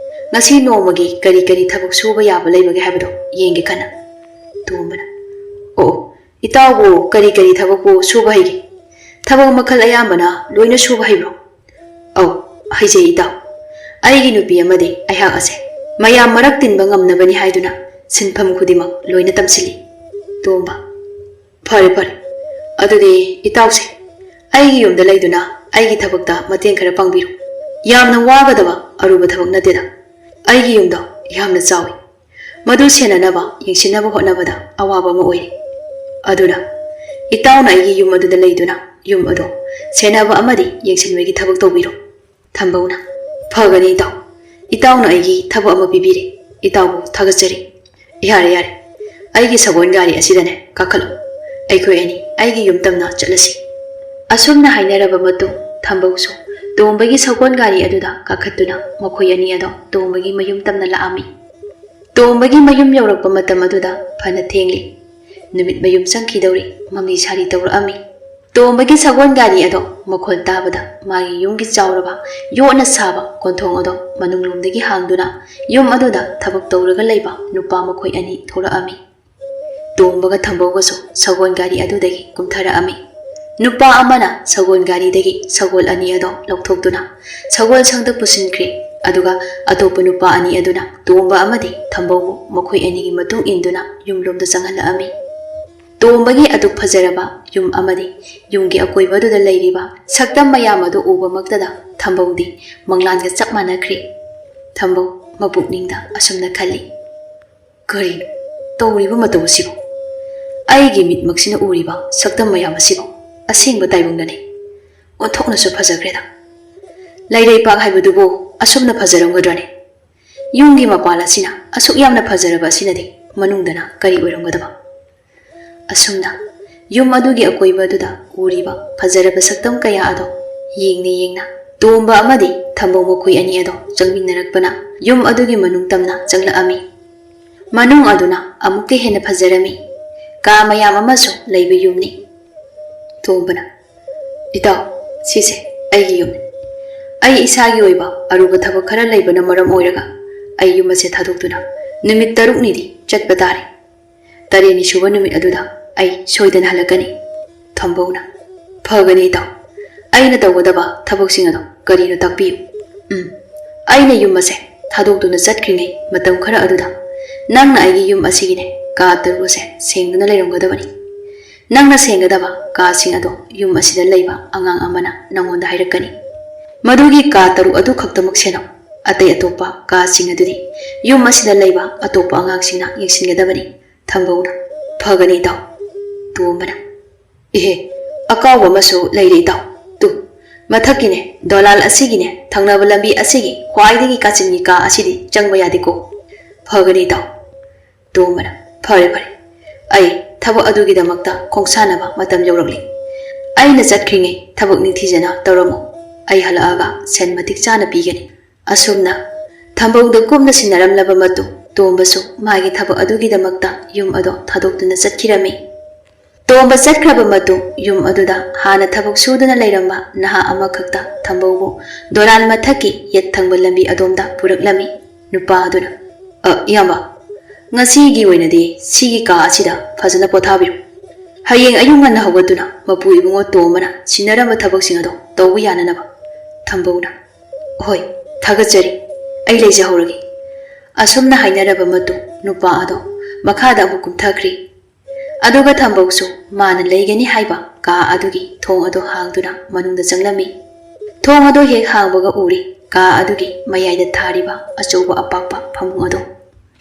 ꯉꯁꯤ ꯅꯣꯡꯃꯒꯤ ꯀꯔꯤ ꯀꯔꯤ ꯊꯕꯛ ꯁꯨꯕ ꯌꯥꯕ ꯂꯩꯕꯒꯦ ꯍꯥꯏꯕꯗꯣ ꯌꯦꯡꯒꯦ ꯈꯟꯅ꯫" ꯇꯣꯝꯕꯅ, "ꯑꯣ, ꯏꯇꯥꯎꯕꯨ ꯀꯔꯤ ꯀꯔꯤ ꯊꯕꯛꯄꯨ ꯁꯨꯕ ꯍꯩꯒꯦ? ꯊꯕꯛ ꯃꯈꯜ ꯑꯌꯥꯝꯕꯅ ꯂꯣꯏꯅ ꯁꯨꯕ ꯍꯩꯕ꯭ꯔꯣ?" "ꯑꯧ, ꯍꯩꯖꯩ ꯏꯇꯥꯎ꯫ ꯑꯩꯒꯤ ꯅꯨꯄꯤ ꯑꯃꯗꯤ ꯑꯩꯍꯥꯛ ꯑꯁꯦ ꯃꯌꯥꯝ ꯃꯔꯛ ꯇꯤꯟꯕ ꯉꯝꯅꯕꯅꯤ ꯍꯥꯏꯗꯨꯅ ꯁꯤꯟꯐꯝ ꯈꯨꯗꯤꯡꯃꯛ ꯂꯣꯏꯅ ꯇꯝꯁꯤꯜꯂꯤ꯫" ꯇꯣꯝꯕ, "ꯐꯔꯦ ꯐꯔꯦ, ꯑꯗꯨꯗꯤ ꯏꯇꯥꯎꯁꯦ ꯑꯩꯒꯤ ꯌꯨꯝꯗ ꯂꯩꯗꯨꯅ ꯑꯩꯒꯤ ꯊꯕꯛꯇ ꯃꯇꯦꯡ ꯈꯔ ꯄꯥꯡꯕꯤꯔꯣ꯫ ꯌꯥꯝꯅ ꯋꯥꯒꯗꯕ ꯑꯔꯨꯕ ꯊꯕꯛ ꯅꯠꯇꯦꯗ꯫ ꯑꯩꯒꯤ ꯌꯨꯝꯗꯣ ꯌꯥꯝꯅ ꯆꯥꯎꯏ꯫ ꯃꯗꯨ ꯁꯦꯟꯅꯅꯕ, ꯌꯦꯡꯁꯤꯟꯅꯕ ꯍꯣꯠꯅꯕꯗ ꯑꯋꯥꯕ ꯑꯃ ꯑꯣꯏꯔꯦ꯫ ꯑꯗꯨꯅ ꯏꯇꯥꯎꯅ ꯑꯩꯒꯤ ꯌꯨꯝ ꯑꯗꯨꯗ ꯂꯩꯗꯨꯅ ꯌꯨꯝ ꯑꯗꯣ ꯁꯦꯟꯅꯕ ꯑꯃꯗꯤ ꯌꯦꯡꯁꯤꯟꯕꯒꯤ ꯊꯕꯛ ꯇꯧꯕꯤꯔꯣ꯫" ꯊꯝꯕꯧꯅ, "ꯐꯒꯅꯤ ꯏꯇꯥꯎ꯫ ꯏꯇꯥꯎꯅ ꯑꯩꯒꯤ ꯊꯕꯛ ꯑꯃ ꯄꯤꯕꯤꯔꯦ꯫ ꯏꯇꯥꯎꯕꯨ ꯊꯥꯒꯠꯆꯔꯤ꯫ ꯌꯥꯔꯦ, ꯌꯥꯔꯦ꯫ ꯑꯩꯒꯤ ꯁꯒꯣꯜ ꯒꯥꯔꯤ ꯑꯁꯤꯗꯅꯦ ꯀꯥꯈꯠꯂꯨ꯫ ꯑꯩꯈꯣꯏ ꯑꯅꯤ ꯑꯩꯒꯤ ꯌꯨꯝ ꯇꯝꯅ ꯆꯠꯂꯁꯤ꯫" ꯑꯁꯨꯝꯅ ꯍꯥꯏꯅꯔꯕ ꯃꯇꯨꯡ ꯊꯝꯕꯧꯁꯨ ꯇꯣꯝꯕꯒꯤ ꯁꯒꯣꯜ ꯒꯥꯔꯤ ꯑꯗꯨꯗ ꯀꯥꯈꯠꯇꯨꯅ ꯃꯈꯣꯏ ꯑꯅꯤ ꯑꯗꯣ ꯇꯣꯝꯕꯒꯤ ꯃꯌꯨꯝ ꯇꯝꯅ ꯂꯥꯛꯑꯝꯃꯤ꯫ ꯇꯣꯝꯕꯒꯤ ꯃꯌꯨꯝ ꯌꯧꯔꯛꯄ ꯃꯇꯝ ꯑꯗꯨꯗ ꯐꯅ ꯊꯦꯡꯂꯤ꯫ ꯅꯨꯃꯤꯠ ꯃꯌꯨꯝ ꯆꯪꯈꯤꯗꯧꯔꯤ꯫ ꯃꯝꯂꯤ ꯁꯥꯔꯤ ꯇꯧꯔꯛꯑꯝꯃꯤ꯫ ꯇꯣꯝꯕꯒꯤ ꯁꯒꯣꯜ ꯒꯥꯔꯤ ꯑꯗꯣ ꯃꯈꯣꯜ ꯇꯥꯕꯗ ꯃꯥꯒꯤ ꯌꯨꯝꯒꯤ ꯆꯥꯎꯔꯕ ꯌꯣꯠꯅ ꯁꯥꯕ ꯀꯣꯟꯊꯣꯡ ꯑꯗꯣ ꯃꯅꯨꯡꯂꯣꯝꯗꯒꯤ ꯍꯥꯡꯗꯨꯅ ꯌꯨꯝ ꯑꯗꯨꯗ ꯊꯕꯛ ꯇꯧꯔꯒ ꯂꯩꯕ ꯅꯨꯄꯥ ꯃꯈꯣꯏ ꯑꯅꯤ ꯊꯣꯛꯂꯛꯑꯝꯃꯤ꯫ ꯇꯣꯝꯕꯒ ꯊꯝꯕꯧꯒꯁꯨ ꯁꯒꯣꯜ ꯒꯥꯔꯤ ꯑꯗꯨꯗꯒꯤ ꯀꯨꯝꯊꯔꯛꯑꯝꯃꯤ꯫ ꯅꯨꯄꯥ ꯑꯃꯅ ꯁꯒꯣꯜ ꯒꯥꯔꯤꯗꯒꯤ ꯁꯒꯣꯜ ꯑꯅꯤ ꯑꯗꯣ ꯂꯧꯊꯣꯛꯇꯨꯅ ꯁꯒꯣꯜ ꯁꯪꯗ ꯄꯨꯁꯤꯟꯈ꯭ꯔꯦ꯫ ꯑꯗꯨꯒ ꯑꯇꯣꯞꯄ ꯅꯨꯄꯥ ꯑꯅꯤ ꯑꯗꯨꯅ ꯇꯣꯝꯕ ꯑꯃꯗꯤ ꯊꯝꯕꯧꯕꯨ ꯃꯈꯣꯏ ꯑꯅꯤꯒꯤ ꯃꯇꯨꯡ ꯏꯟꯗꯨꯅ ꯌꯨꯝꯂꯣꯝꯗ ꯆꯪꯍꯜꯂꯛꯑꯝꯃꯤ꯫ ꯇꯣꯝꯕꯒꯤ ꯑꯗꯨꯛ ꯐꯖꯔꯕ ꯌꯨꯝ ꯑꯃꯗꯤ ꯌꯨꯝꯒꯤ ꯑꯀꯣꯏꯕꯗꯨꯗ ꯂꯩꯔꯤꯕ ꯁꯛꯇꯝ ꯃꯌꯥꯝ ꯑꯗꯨ ꯎꯕꯃꯛꯇꯗ ꯊꯝꯕꯧꯗꯤ ꯃꯪꯂꯥꯟꯒ ꯆꯞ ꯃꯥꯟꯅꯈ꯭ꯔꯦ꯫ ꯊꯝꯕꯧ ꯃꯄꯨꯛꯅꯤꯡꯗ ꯑꯁꯨꯝꯅ ꯈꯜꯂꯤ, "ꯀꯔꯤꯅꯣ ꯇꯧꯔꯤꯕ ꯃꯇꯧ ꯑꯁꯤꯕꯨ? ꯑꯩꯒꯤ ꯃꯤꯠꯃꯛꯁꯤꯅ ꯎꯔꯤꯕ ꯁꯛꯇꯝ ꯃꯌꯥꯝ ꯑꯁꯤꯕꯨ ꯑꯁꯦꯡꯕ ꯇꯥꯏꯕꯪꯗꯅꯤ꯫ ꯑꯣꯟꯊꯣꯛꯅꯁꯨ ꯐꯖꯈ꯭ꯔꯦꯗ꯫ ꯂꯩꯔꯩꯄꯥꯛ ꯍꯥꯏꯕꯗꯨꯕꯨ ꯑꯁꯨꯝꯅ ꯐꯖꯔꯝꯒꯗ꯭ꯔꯅꯦ? ꯌꯨꯝꯒꯤ ꯃꯄꯥꯟ ꯑꯁꯤꯅ ꯑꯁꯨꯛ ꯌꯥꯝꯅ ꯐꯖꯔꯕ ꯑꯁꯤꯅꯗꯤ ꯃꯅꯨꯡꯗꯅ ꯀꯔꯤ ꯑꯣꯏꯔꯝꯒꯗꯕ?" ꯑꯁꯨꯝꯅ ꯌꯨꯝ ꯑꯗꯨꯒꯤ ꯑꯀꯣꯏꯕ ꯑꯗꯨꯗ ꯎꯔꯤꯕ ꯐꯖꯔꯕ ꯁꯛꯇꯝ ꯀꯌꯥ ꯑꯗꯣ ꯌꯦꯡꯅ ꯌꯦꯡꯅ ꯇꯣꯝꯕ ꯑꯃꯗꯤ ꯊꯝꯕꯧ ꯃꯈꯣꯏ ꯑꯅꯤ ꯑꯗꯣ ꯆꯪꯃꯤꯟꯅꯔꯛꯄꯅ ꯌꯨꯝ ꯑꯗꯨꯒꯤ ꯃꯅꯨꯡ ꯇꯝꯅ ꯆꯪꯂꯛꯑꯝꯃꯤ꯫ ꯃꯅꯨꯡ ꯑꯗꯨꯅ ꯑꯃꯨꯛꯀ ꯍꯦꯟꯅ ꯐꯖꯔꯝꯃꯤ꯫ ꯀꯥ ꯃꯌꯥꯝ ꯑꯃꯁꯨ ꯂꯩꯕ ꯌꯨꯝꯅꯤ꯫ ꯇꯣꯝꯕꯅ, "ꯏꯇꯥꯎ, ꯁꯤꯁꯦ ꯑꯩꯒꯤ ꯌꯨꯝꯅꯤ꯫ ꯑꯩ ꯏꯁꯥꯒꯤ ꯑꯣꯏꯕ ꯑꯔꯨꯕ ꯊꯕꯛ ꯈꯔ ꯂꯩꯕꯅ ꯃꯔꯝ ꯑꯣꯏꯔꯒ ꯑꯩ ꯌꯨꯝ ꯑꯁꯦ ꯊꯥꯗꯣꯛꯇꯨꯅ ꯅꯨꯃꯤꯠ ꯇꯔꯨꯛꯅꯤꯗꯤ ꯆꯠꯄ ꯇꯥꯔꯦ꯫ ꯇꯔꯦꯠꯅꯤ ꯁꯨꯕ ꯅꯨꯃꯤꯠ ꯑꯗꯨꯗ ꯑꯩ ꯁꯣꯏꯗꯅ ꯍꯜꯂꯛꯀꯅꯤ꯫" ꯊꯝꯕꯧꯅ, "ꯐꯒꯅꯤ ꯏꯇꯥꯎ, ꯑꯩꯅ ꯇꯧꯒꯗꯕ ꯊꯕꯛꯁꯤꯡ ꯑꯗꯣ ꯀꯔꯤꯅꯣ ꯇꯥꯛꯄꯤꯌꯨ꯫" "ꯎꯝ, ꯑꯩꯅ ꯌꯨꯝ ꯑꯁꯦ ꯊꯥꯗꯣꯛꯇꯨꯅ ꯆꯠꯈ꯭ꯔꯤꯉꯩ ꯃꯇꯝ ꯈꯔ ꯑꯗꯨꯗ ꯅꯪꯅ ꯑꯩꯒꯤ ꯌꯨꯝ ꯑꯁꯤꯒꯤꯅꯦ ꯀꯥ ꯇꯔꯨꯛ ꯑꯁꯦ ꯁꯦꯡꯗꯨꯅ ꯂꯩꯔꯝꯒꯗꯕꯅꯤ꯫ ꯅꯪꯅ ꯁꯦꯡꯒꯗꯕ ꯀꯥꯁꯤꯡ ꯑꯗꯣ ꯌꯨꯝ ꯑꯁꯤꯗ ꯂꯩꯕ ꯑꯉꯥꯡ ꯑꯃꯅ ꯅꯪꯉꯣꯟꯗ ꯍꯥꯏꯔꯛꯀꯅꯤ꯫ ꯃꯗꯨꯒꯤ ꯀꯥ ꯇꯔꯨꯛ ꯑꯗꯨ ꯈꯛꯇꯃꯛ ꯁꯦꯟꯅꯧ꯫ ꯑꯇꯩ ꯑꯇꯣꯞꯄ ꯀꯥꯁꯤꯡ ꯑꯗꯨꯗꯤ ꯌꯨꯝ ꯑꯁꯤꯗ ꯂꯩꯕ ꯑꯇꯣꯞꯄ ꯑꯉꯥꯡꯁꯤꯡꯅ ꯌꯦꯡꯁꯤꯟꯒꯗꯕꯅꯤ꯫" ꯊꯝꯕꯧꯅ, "ꯐꯒꯅꯤ ꯏꯇꯥꯎ꯫" ꯇꯣꯝꯕꯅ, "ꯏꯍꯦ, ꯑꯀꯥꯎꯕ ꯑꯃꯁꯨ ꯂꯩꯔꯦ ꯏꯇꯥꯎ꯫ ꯇꯨ, ꯃꯊꯛꯀꯤꯅꯦ, ꯗꯣꯂꯥꯜ ꯑꯁꯤꯒꯤꯅꯦ, ꯊꯪꯅꯕ ꯂꯝꯕꯤ ꯑꯁꯤꯒꯤ ꯈ꯭ꯋꯥꯏꯗꯒꯤ ꯀꯥꯆꯤꯟꯒꯤ ꯀꯥ ꯑꯁꯤꯗꯤ ꯆꯪꯕ ꯌꯥꯗꯦꯀꯣ꯫" "ꯐꯒꯅꯤ ꯏꯇꯥꯎ꯫" ꯇꯣꯝꯕꯅ, "ꯐꯔꯦ, ꯐꯔꯦ꯫ ꯑꯩ ꯊꯕꯛ ꯑꯗꯨꯒꯤꯗꯃꯛꯇ ꯈꯣꯡꯁꯥꯟꯅꯕ ꯃꯇꯝ ꯌꯧꯔꯛꯂꯦ꯫ ꯑꯩꯅ ꯆꯠꯈ꯭ꯔꯤꯉꯩ ꯊꯕꯛ ꯅꯤꯡꯊꯤꯖꯅ ꯇꯧꯔꯝꯃꯨ꯫ ꯑꯩ ꯍꯜꯂꯛꯑꯒ ꯁꯦꯟ ꯃꯇꯤꯛ ꯆꯥꯅ ꯄꯤꯒꯅꯤ꯫" ꯑꯁꯨꯝꯅ ꯊꯝꯕꯧꯗ ꯀꯨꯞꯅ ꯁꯤꯟꯅꯔꯝꯂꯕ ꯃꯇꯨꯡ ꯇꯣꯝꯕꯁꯨ ꯃꯥꯒꯤ ꯊꯕꯛ ꯑꯗꯨꯒꯤꯗꯃꯛꯇ ꯌꯨꯝ ꯑꯗꯣ ꯊꯥꯗꯣꯛꯇꯨꯅ ꯆꯠꯈꯤꯔꯝꯃꯤ꯫ ꯇꯣꯝꯕ ꯆꯠꯈ꯭ꯔꯕ ꯃꯇꯨꯡ ꯌꯨꯝ ꯑꯗꯨꯗ ꯍꯥꯟꯅ ꯊꯕꯛ ꯁꯨꯗꯨꯅ ꯂꯩꯔꯝꯕ ꯅꯍꯥ ꯑꯃꯈꯛꯇ ꯊꯝꯕꯧꯕꯨ ꯗꯣꯂꯥꯟ ꯃꯊꯛꯀꯤ ꯌꯦꯠ ꯊꯪꯕ ꯂꯝꯕꯤ ꯑꯗꯣꯝꯗ ꯄꯨꯔꯛꯂꯝꯃꯤ꯫ ꯅꯨꯄꯥ ꯑꯗꯨꯅ, "ꯑ, ꯏꯌꯥꯝꯕ, ꯉꯁꯤꯒꯤ ꯑꯣꯏꯅꯗꯤ ꯁꯤꯒꯤ ꯀꯥ ꯑꯁꯤꯗ ꯐꯖꯅ ꯄꯣꯊꯥꯕꯤꯔꯣ꯫ ꯍꯌꯦꯡ ꯑꯌꯨꯛ ꯉꯟꯅ ꯍꯧꯒꯠꯇꯨꯅ ꯃꯄꯨ ꯏꯕꯨꯡꯉꯣ ꯇꯣꯝꯕꯅ ꯁꯤꯟꯅꯔꯝꯕ ꯊꯕꯛꯁꯤꯡ ꯑꯗꯣ ꯇꯧꯕ ꯌꯥꯅꯅꯕ꯫" ꯊꯝꯕꯧꯅ, "ꯍꯣꯏ, "ꯊꯥꯒꯠꯆꯔꯤ, ꯑꯩ ꯂꯩꯖꯍꯧꯔꯒꯦ"꯫ ꯑꯁꯨꯝꯅ ꯍꯥꯏꯅꯔꯕ ꯃꯇꯨꯡ ꯅꯨꯄꯥ ꯑꯗꯣ ꯃꯈꯥꯗ ꯑꯃꯨꯛ ꯀꯨꯝꯊꯈ꯭ꯔꯦ꯫ ꯑꯗꯨꯒ ꯊꯝꯕꯧꯁꯨ ꯃꯥꯅ ꯂꯩꯒꯅꯤ ꯍꯥꯏꯕ ꯀꯥ ꯑꯗꯨꯒꯤ ꯊꯣꯡ ꯑꯗꯨ ꯍꯥꯡꯗꯨꯅ ꯃꯅꯨꯡꯗ ꯆꯪꯂꯝꯃꯤ꯫ ꯊꯣꯡ ꯑꯗꯨ ꯍꯦꯛ ꯍꯥꯡꯕꯒ ꯎꯔꯦ ꯀꯥ ꯑꯗꯨꯒꯤ ꯃꯌꯥꯏꯗ ꯊꯥꯔꯤꯕ ꯑꯆꯧꯕ ꯑꯄꯥꯛꯄ ꯐꯃꯨꯡ ꯑꯗꯨ꯫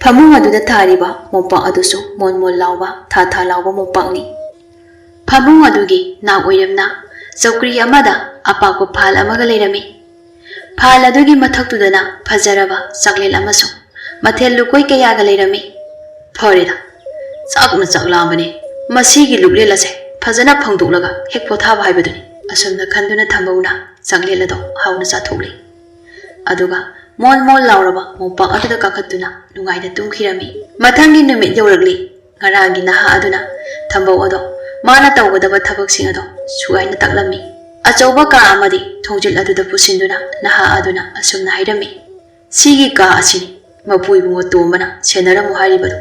ꯐꯃꯨꯡ ꯑꯗꯨꯗ ꯊꯥꯔꯤꯕ ꯃꯣꯝꯄꯥꯛ ꯑꯗꯨꯁꯨ ꯃꯣꯟ ꯃꯣꯟ ꯂꯥꯎꯕ, ꯊꯥ ꯊꯥ ꯂꯥꯎꯕ ꯃꯣꯝꯄꯥꯛꯅꯤ꯫ ꯐꯃꯨꯡ ꯑꯗꯨꯒꯤ ꯅꯥꯛ ꯑꯣꯏꯔꯝꯅ ꯆꯧꯀ꯭ꯔꯤ ꯑꯃꯗ ꯑꯄꯥꯛꯄ ꯐꯥꯜ ꯑꯃꯒ ꯂꯩꯔꯝꯃꯤ꯫ ꯐꯥꯜ ꯑꯗꯨꯒꯤ ꯃꯊꯛꯇꯨꯗꯅ ꯐꯖꯔꯕ ꯆꯥꯛꯂꯦꯟ ꯑꯃꯁꯨ ꯃꯊꯦꯜ ꯂꯨꯀꯣꯏ ꯀꯌꯥꯒ ꯂꯩꯔꯝꯃꯤ꯫ "ꯐꯔꯦꯗ, ꯆꯥꯛꯅ ꯆꯥꯛ ꯂꯥꯝꯕꯅꯦ, ꯃꯁꯤꯒꯤ ꯂꯨꯛꯂꯦꯟ ꯑꯁꯦ ꯐꯖꯅ ꯐꯪꯗꯣꯛꯂꯒ ꯍꯦꯛ ꯄꯣꯊꯥꯕ ꯍꯥꯏꯕꯗꯨꯅꯤ"꯫ ꯑꯁꯨꯝꯅ ꯈꯟꯗꯨꯅ ꯊꯝꯕꯧꯅ ꯆꯥꯛꯂꯦꯟ ꯑꯗꯣ ꯍꯥꯎꯅ ꯆꯥꯊꯣꯛꯂꯦ꯫ ꯑꯗꯨꯒ ꯃꯣꯟ ꯃꯣꯟ ꯂꯥꯎꯔꯕ ꯃꯣꯝꯄꯥꯛ ꯑꯗꯨꯗ ꯀꯥꯈꯠꯇꯨꯅ ꯅꯨꯡꯉꯥꯏꯅ ꯇꯨꯝꯈꯤꯔꯝꯃꯤ꯫ ꯃꯊꯪꯒꯤ ꯅꯨꯃꯤꯠ ꯌꯧꯔꯛꯂꯤ꯫ ꯉꯔꯥꯡꯒꯤ ꯅꯍꯥ ꯑꯗꯨꯅ ꯊꯝꯕꯧ ꯑꯗꯣ ꯃꯥꯅ ꯇꯧꯒꯗꯕ ꯊꯕꯛꯁꯤꯡ ꯑꯗꯣ ꯁꯨꯒꯥꯏꯅ ꯇꯥꯛꯂꯝꯃꯤ꯫ ꯑꯆꯧꯕ ꯀꯥ ꯑꯃꯗꯤ ꯊꯣꯡꯖꯤꯜ ꯑꯗꯨꯗ ꯄꯨꯁꯤꯟꯗꯨꯅ ꯅꯍꯥ ꯑꯗꯨꯅ ꯑꯁꯨꯝꯅ ꯍꯥꯏꯔꯝꯃꯤ, "ꯁꯤꯒꯤ ꯀꯥ ꯑꯁꯤꯅꯤ ꯃꯄꯨ ꯏꯕꯨꯡꯉꯣ ꯇꯣꯝꯕꯅ ꯁꯦꯟꯅꯔꯝꯃꯨ ꯍꯥꯏꯔꯤꯕꯗꯣ꯫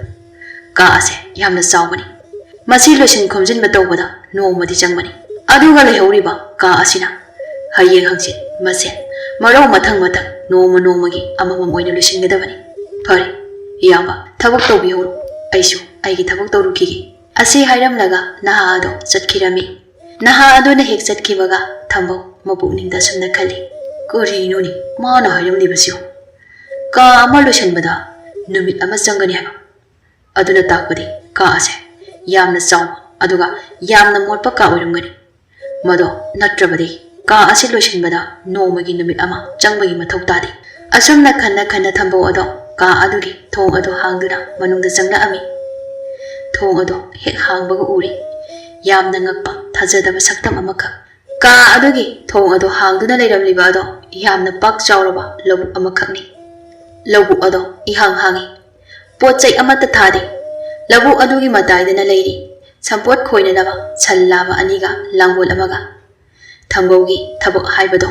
ꯀꯥ ꯑꯁꯦ ꯌꯥꯝꯅ ꯆꯥꯎꯕꯅꯤ꯫ ꯃꯁꯤ ꯂꯣꯏꯁꯤꯟ ꯈꯣꯝꯖꯤꯟꯕ ꯇꯧꯕꯗ ꯅꯣꯡꯃꯗꯤ ꯆꯪꯕꯅꯤ꯫ ꯑꯗꯨꯒ ꯂꯩꯍꯧꯔꯤꯕ ꯀꯥ ꯑꯁꯤꯅ ꯍꯌꯦꯡ ꯍꯪꯆꯤꯠ ꯃꯁꯦ ꯃꯔꯧ ꯃꯊꯪ ꯃꯊꯪ ꯅꯣꯡꯃ ꯅꯣꯡꯃꯒꯤ ꯑꯃꯃꯝ ꯑꯣꯏꯅ ꯂꯣꯏꯁꯤꯟꯒꯗꯕꯅꯤ꯫ ꯐꯔꯦ, ꯏꯌꯥꯝꯕ, ꯊꯕꯛ ꯇꯧꯕꯤꯍꯧꯔꯣ꯫ ꯑꯩꯁꯨ ꯑꯩꯒꯤ ꯊꯕꯛ ꯇꯧꯔꯨꯈꯤꯒꯦ"꯫ ꯑꯁꯤ ꯍꯥꯏꯔꯝꯂꯒ ꯅꯍꯥ ꯑꯗꯣ ꯆꯠꯈꯤꯔꯝꯃꯤ꯫ ꯅꯍꯥ ꯑꯗꯨꯅ ꯍꯦꯛ ꯆꯠꯈꯤꯕꯒ ꯊꯝꯕꯧ ꯃꯄꯨꯛꯅꯤꯡꯗ ꯑꯁꯨꯝꯅ ꯈꯜꯂꯤ, "ꯀꯔꯤꯅꯣꯅꯦ ꯃꯥꯅ ꯍꯥꯏꯔꯝꯂꯤꯕꯁꯤꯕꯨ? ꯀꯥ ꯑꯃ ꯂꯣꯏꯁꯤꯟꯕꯗ ꯅꯨꯃꯤꯠ ꯑꯃ ꯆꯪꯒꯅꯤ ꯍꯥꯏꯕ? ꯑꯗꯨꯅ ꯇꯥꯛꯄꯗꯤ ꯀꯥ ꯑꯁꯦ ꯌꯥꯝꯅ ꯆꯥꯎꯕ ꯑꯗꯨꯒ ꯌꯥꯝꯅ ꯃꯣꯠꯄ ꯀꯥ ꯑꯣꯏꯔꯝꯒꯅꯤ꯫ ꯃꯗꯣ ꯅꯠꯇ꯭ꯔꯕꯗꯤ ꯀꯥ ꯑꯁꯤ ꯂꯣꯏꯁꯤꯟꯕꯗ ꯅꯣꯡꯃꯒꯤ ꯅꯨꯃꯤꯠ ꯑꯃ ꯆꯪꯕꯒꯤ ꯃꯊꯧ ꯇꯥꯗꯦ"꯫ ꯑꯁꯨꯝꯅ ꯈꯟꯅ ꯈꯟꯅ ꯊꯝꯕꯧ ꯑꯗꯣ ꯀꯥ ꯑꯗꯨꯒꯤ ꯊꯣꯡ ꯑꯗꯨ ꯍꯥꯡꯗꯨꯅ ꯃꯅꯨꯡꯗ ꯆꯪꯂꯛꯑꯝꯃꯤ꯫ ꯊꯣꯡ ꯑꯗꯣ ꯍꯦꯛ ꯍꯥꯡꯕꯒ ꯎꯔꯦ ꯌꯥꯝꯅ ꯉꯛꯄ, ꯊꯥꯖꯗꯕ ꯁꯛꯇꯝ ꯑꯃꯈꯛ꯫ ꯀꯥ ꯑꯗꯨꯒꯤ ꯊꯣꯡ ꯑꯗꯨ ꯍꯥꯡꯗꯨꯅ ꯂꯩꯔꯝꯂꯤꯕ ꯑꯗꯣ ꯌꯥꯝꯅ ꯄꯥꯛ ꯆꯥꯎꯔꯕ ꯂꯧꯕꯨꯛ ꯑꯃꯈꯛꯅꯤ꯫ ꯂꯧꯕꯨꯛ ꯑꯗꯣ ꯏꯍꯥꯡ ꯍꯥꯡꯏ꯫ ꯄꯣꯠ ꯆꯩ ꯑꯃꯠꯇ ꯊꯥꯗꯦ꯫ ꯂꯧꯕꯨꯛ ꯑꯗꯨꯒꯤ ꯃꯇꯥꯏꯗꯅ ꯂꯩꯔꯤ ꯁꯝꯄꯣꯠ ꯈꯣꯏꯅꯅꯕ ꯁꯟ ꯂꯥꯕ ꯑꯅꯤꯒ ꯂꯥꯡꯒꯣꯜ ꯑꯃꯒ꯫ ꯊꯝꯕꯧꯒꯤ ꯊꯕꯛ ꯍꯥꯏꯕꯗꯣ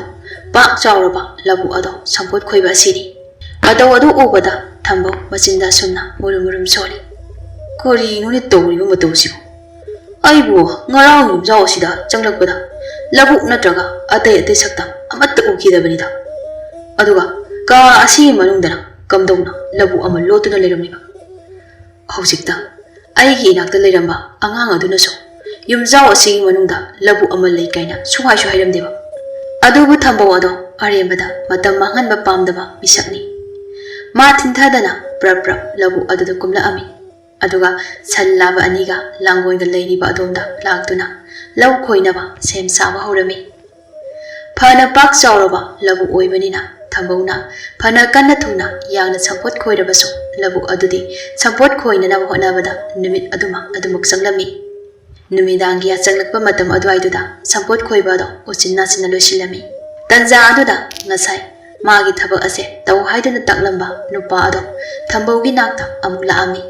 ꯄꯥꯛ ꯆꯥꯎꯔꯕ ꯂꯧꯕꯨꯛ ꯑꯗꯣ ꯁꯝꯄꯣꯠ ꯈꯣꯏꯕ ꯑꯁꯤꯅꯤ꯫ ꯃꯇꯧ ꯑꯗꯨ ꯎꯕꯗ ꯊꯝꯕꯧ ꯃꯆꯤꯟꯗ ꯑꯁꯨꯝꯅ ꯃꯨꯔꯨꯝ ꯃꯨꯔꯨꯝ ꯁꯣꯜꯂꯤ꯫ "ꯀꯔꯤꯅꯣꯅꯦ ꯇꯧꯔꯤꯕ ꯃꯇꯧꯁꯤꯕꯨ? ꯑꯩꯕꯨ ꯉꯔꯥꯡ ꯌꯨꯝꯖꯥꯎ ꯑꯁꯤꯗ ꯆꯪꯂꯛꯄꯗ ꯂꯧꯕꯨꯛ ꯅꯠꯇ꯭ꯔꯒ ꯑꯇꯩ ꯑꯇꯩ ꯁꯛꯇꯝ ꯑꯃꯠꯇ ꯎꯈꯤꯗꯕꯅꯤꯗ"꯫ ꯑꯗꯨꯒ ꯀꯥ ꯑꯁꯤꯒꯤ ꯃꯅꯨꯡꯗꯅ ꯀꯝꯗꯧꯅ ꯂꯧꯕꯨꯛ ꯑꯃ ꯂꯣꯠꯇꯨꯅ ꯂꯩꯔꯝꯂꯤꯕ? ꯍꯧꯖꯤꯛꯇ ꯑꯩꯒꯤ ꯏꯅꯥꯛꯇ ꯂꯩꯔꯝꯕ ꯑꯉꯥꯡ ꯑꯗꯨꯅꯁꯨ ꯌꯨꯝꯖꯥꯎ ꯑꯁꯤꯒꯤ ꯃꯅꯨꯡꯗ ꯂꯧꯕꯨꯛ ꯑꯃ ꯂꯩ ꯀꯥꯏꯅ ꯁꯨꯡꯍꯥꯏꯁꯨ ꯍꯥꯏꯔꯝꯗꯦꯕ꯫ ꯑꯗꯨꯕꯨ ꯊꯝꯕꯧ ꯑꯗꯣ ꯑꯔꯦꯝꯕꯗ ꯃꯇꯝ ꯃꯥꯡꯍꯟꯕ ꯄꯥꯝꯗꯕ ꯃꯤꯁꯛꯅꯤ꯫ ꯃꯥ ꯊꯤꯟꯊꯗꯅ ꯄ꯭ꯔꯞ ꯄ꯭ꯔꯞ ꯂꯧꯕꯨꯛ ꯑꯗꯨꯗ ꯀꯨꯝꯂꯛꯑꯝꯃꯤ꯫ ꯑꯗꯨꯒ ꯁꯟ ꯂꯥꯕ ꯑꯅꯤꯒ ꯂꯥꯡꯒꯣꯜꯒ ꯂꯩꯔꯤꯕ ꯑꯗꯣꯝꯗ ꯂꯥꯛꯇꯨꯅ ꯂꯧ ꯈꯣꯏꯅꯕ ꯁꯦꯝ ꯁꯥꯕ ꯍꯧꯔꯝꯃꯤ꯫ ꯐꯅ ꯄꯥꯛ ꯆꯥꯎꯔꯕ ꯂꯧꯕꯨꯛ ꯑꯣꯏꯕꯅꯤꯅ ꯊꯝꯕꯧꯅ ꯐꯅ ꯀꯟꯅ ꯊꯨꯅ ꯌꯥꯡꯅ ꯁꯝꯄꯣꯠ ꯈꯣꯏꯔꯕꯁꯨ, ꯂꯧꯕꯨꯛ ꯑꯗꯨꯗꯤ ꯁꯝꯄꯣꯠ ꯈꯣꯏꯅꯅꯕ ꯍꯣꯠꯅꯕꯗ ꯅꯨꯃꯤꯠ ꯑꯗꯨꯃꯛ ꯑꯗꯨꯃꯛ ꯆꯪꯂꯝꯃꯤ꯫ ꯅꯨꯃꯤꯗꯥꯡꯒꯤ ꯌꯥꯆꯪꯂꯛꯄ ꯃꯇꯝ ꯑꯗꯨꯋꯥꯏꯗꯨꯗ ꯁꯝꯄꯣꯠ ꯈꯣꯏꯕ ꯑꯗꯣ ꯎꯆꯤꯟ ꯅꯥꯆꯤꯟꯅ ꯂꯣꯏꯁꯤꯜꯂꯝꯃꯤ꯫ ꯇꯟꯖꯥ ꯑꯗꯨꯗ ꯉꯁꯥꯏ ꯃꯥꯒꯤ ꯊꯕꯛ ꯑꯁꯦ ꯇꯧ ꯍꯥꯏꯗꯨꯅ ꯇꯥꯛꯂꯝꯕ ꯅꯨꯄꯥ ꯑꯗꯣ ꯊꯝꯕꯧꯒꯤ ꯅꯥꯛꯇ ꯑꯃꯨꯛ ꯂꯥꯛꯑꯝꯃꯤ꯫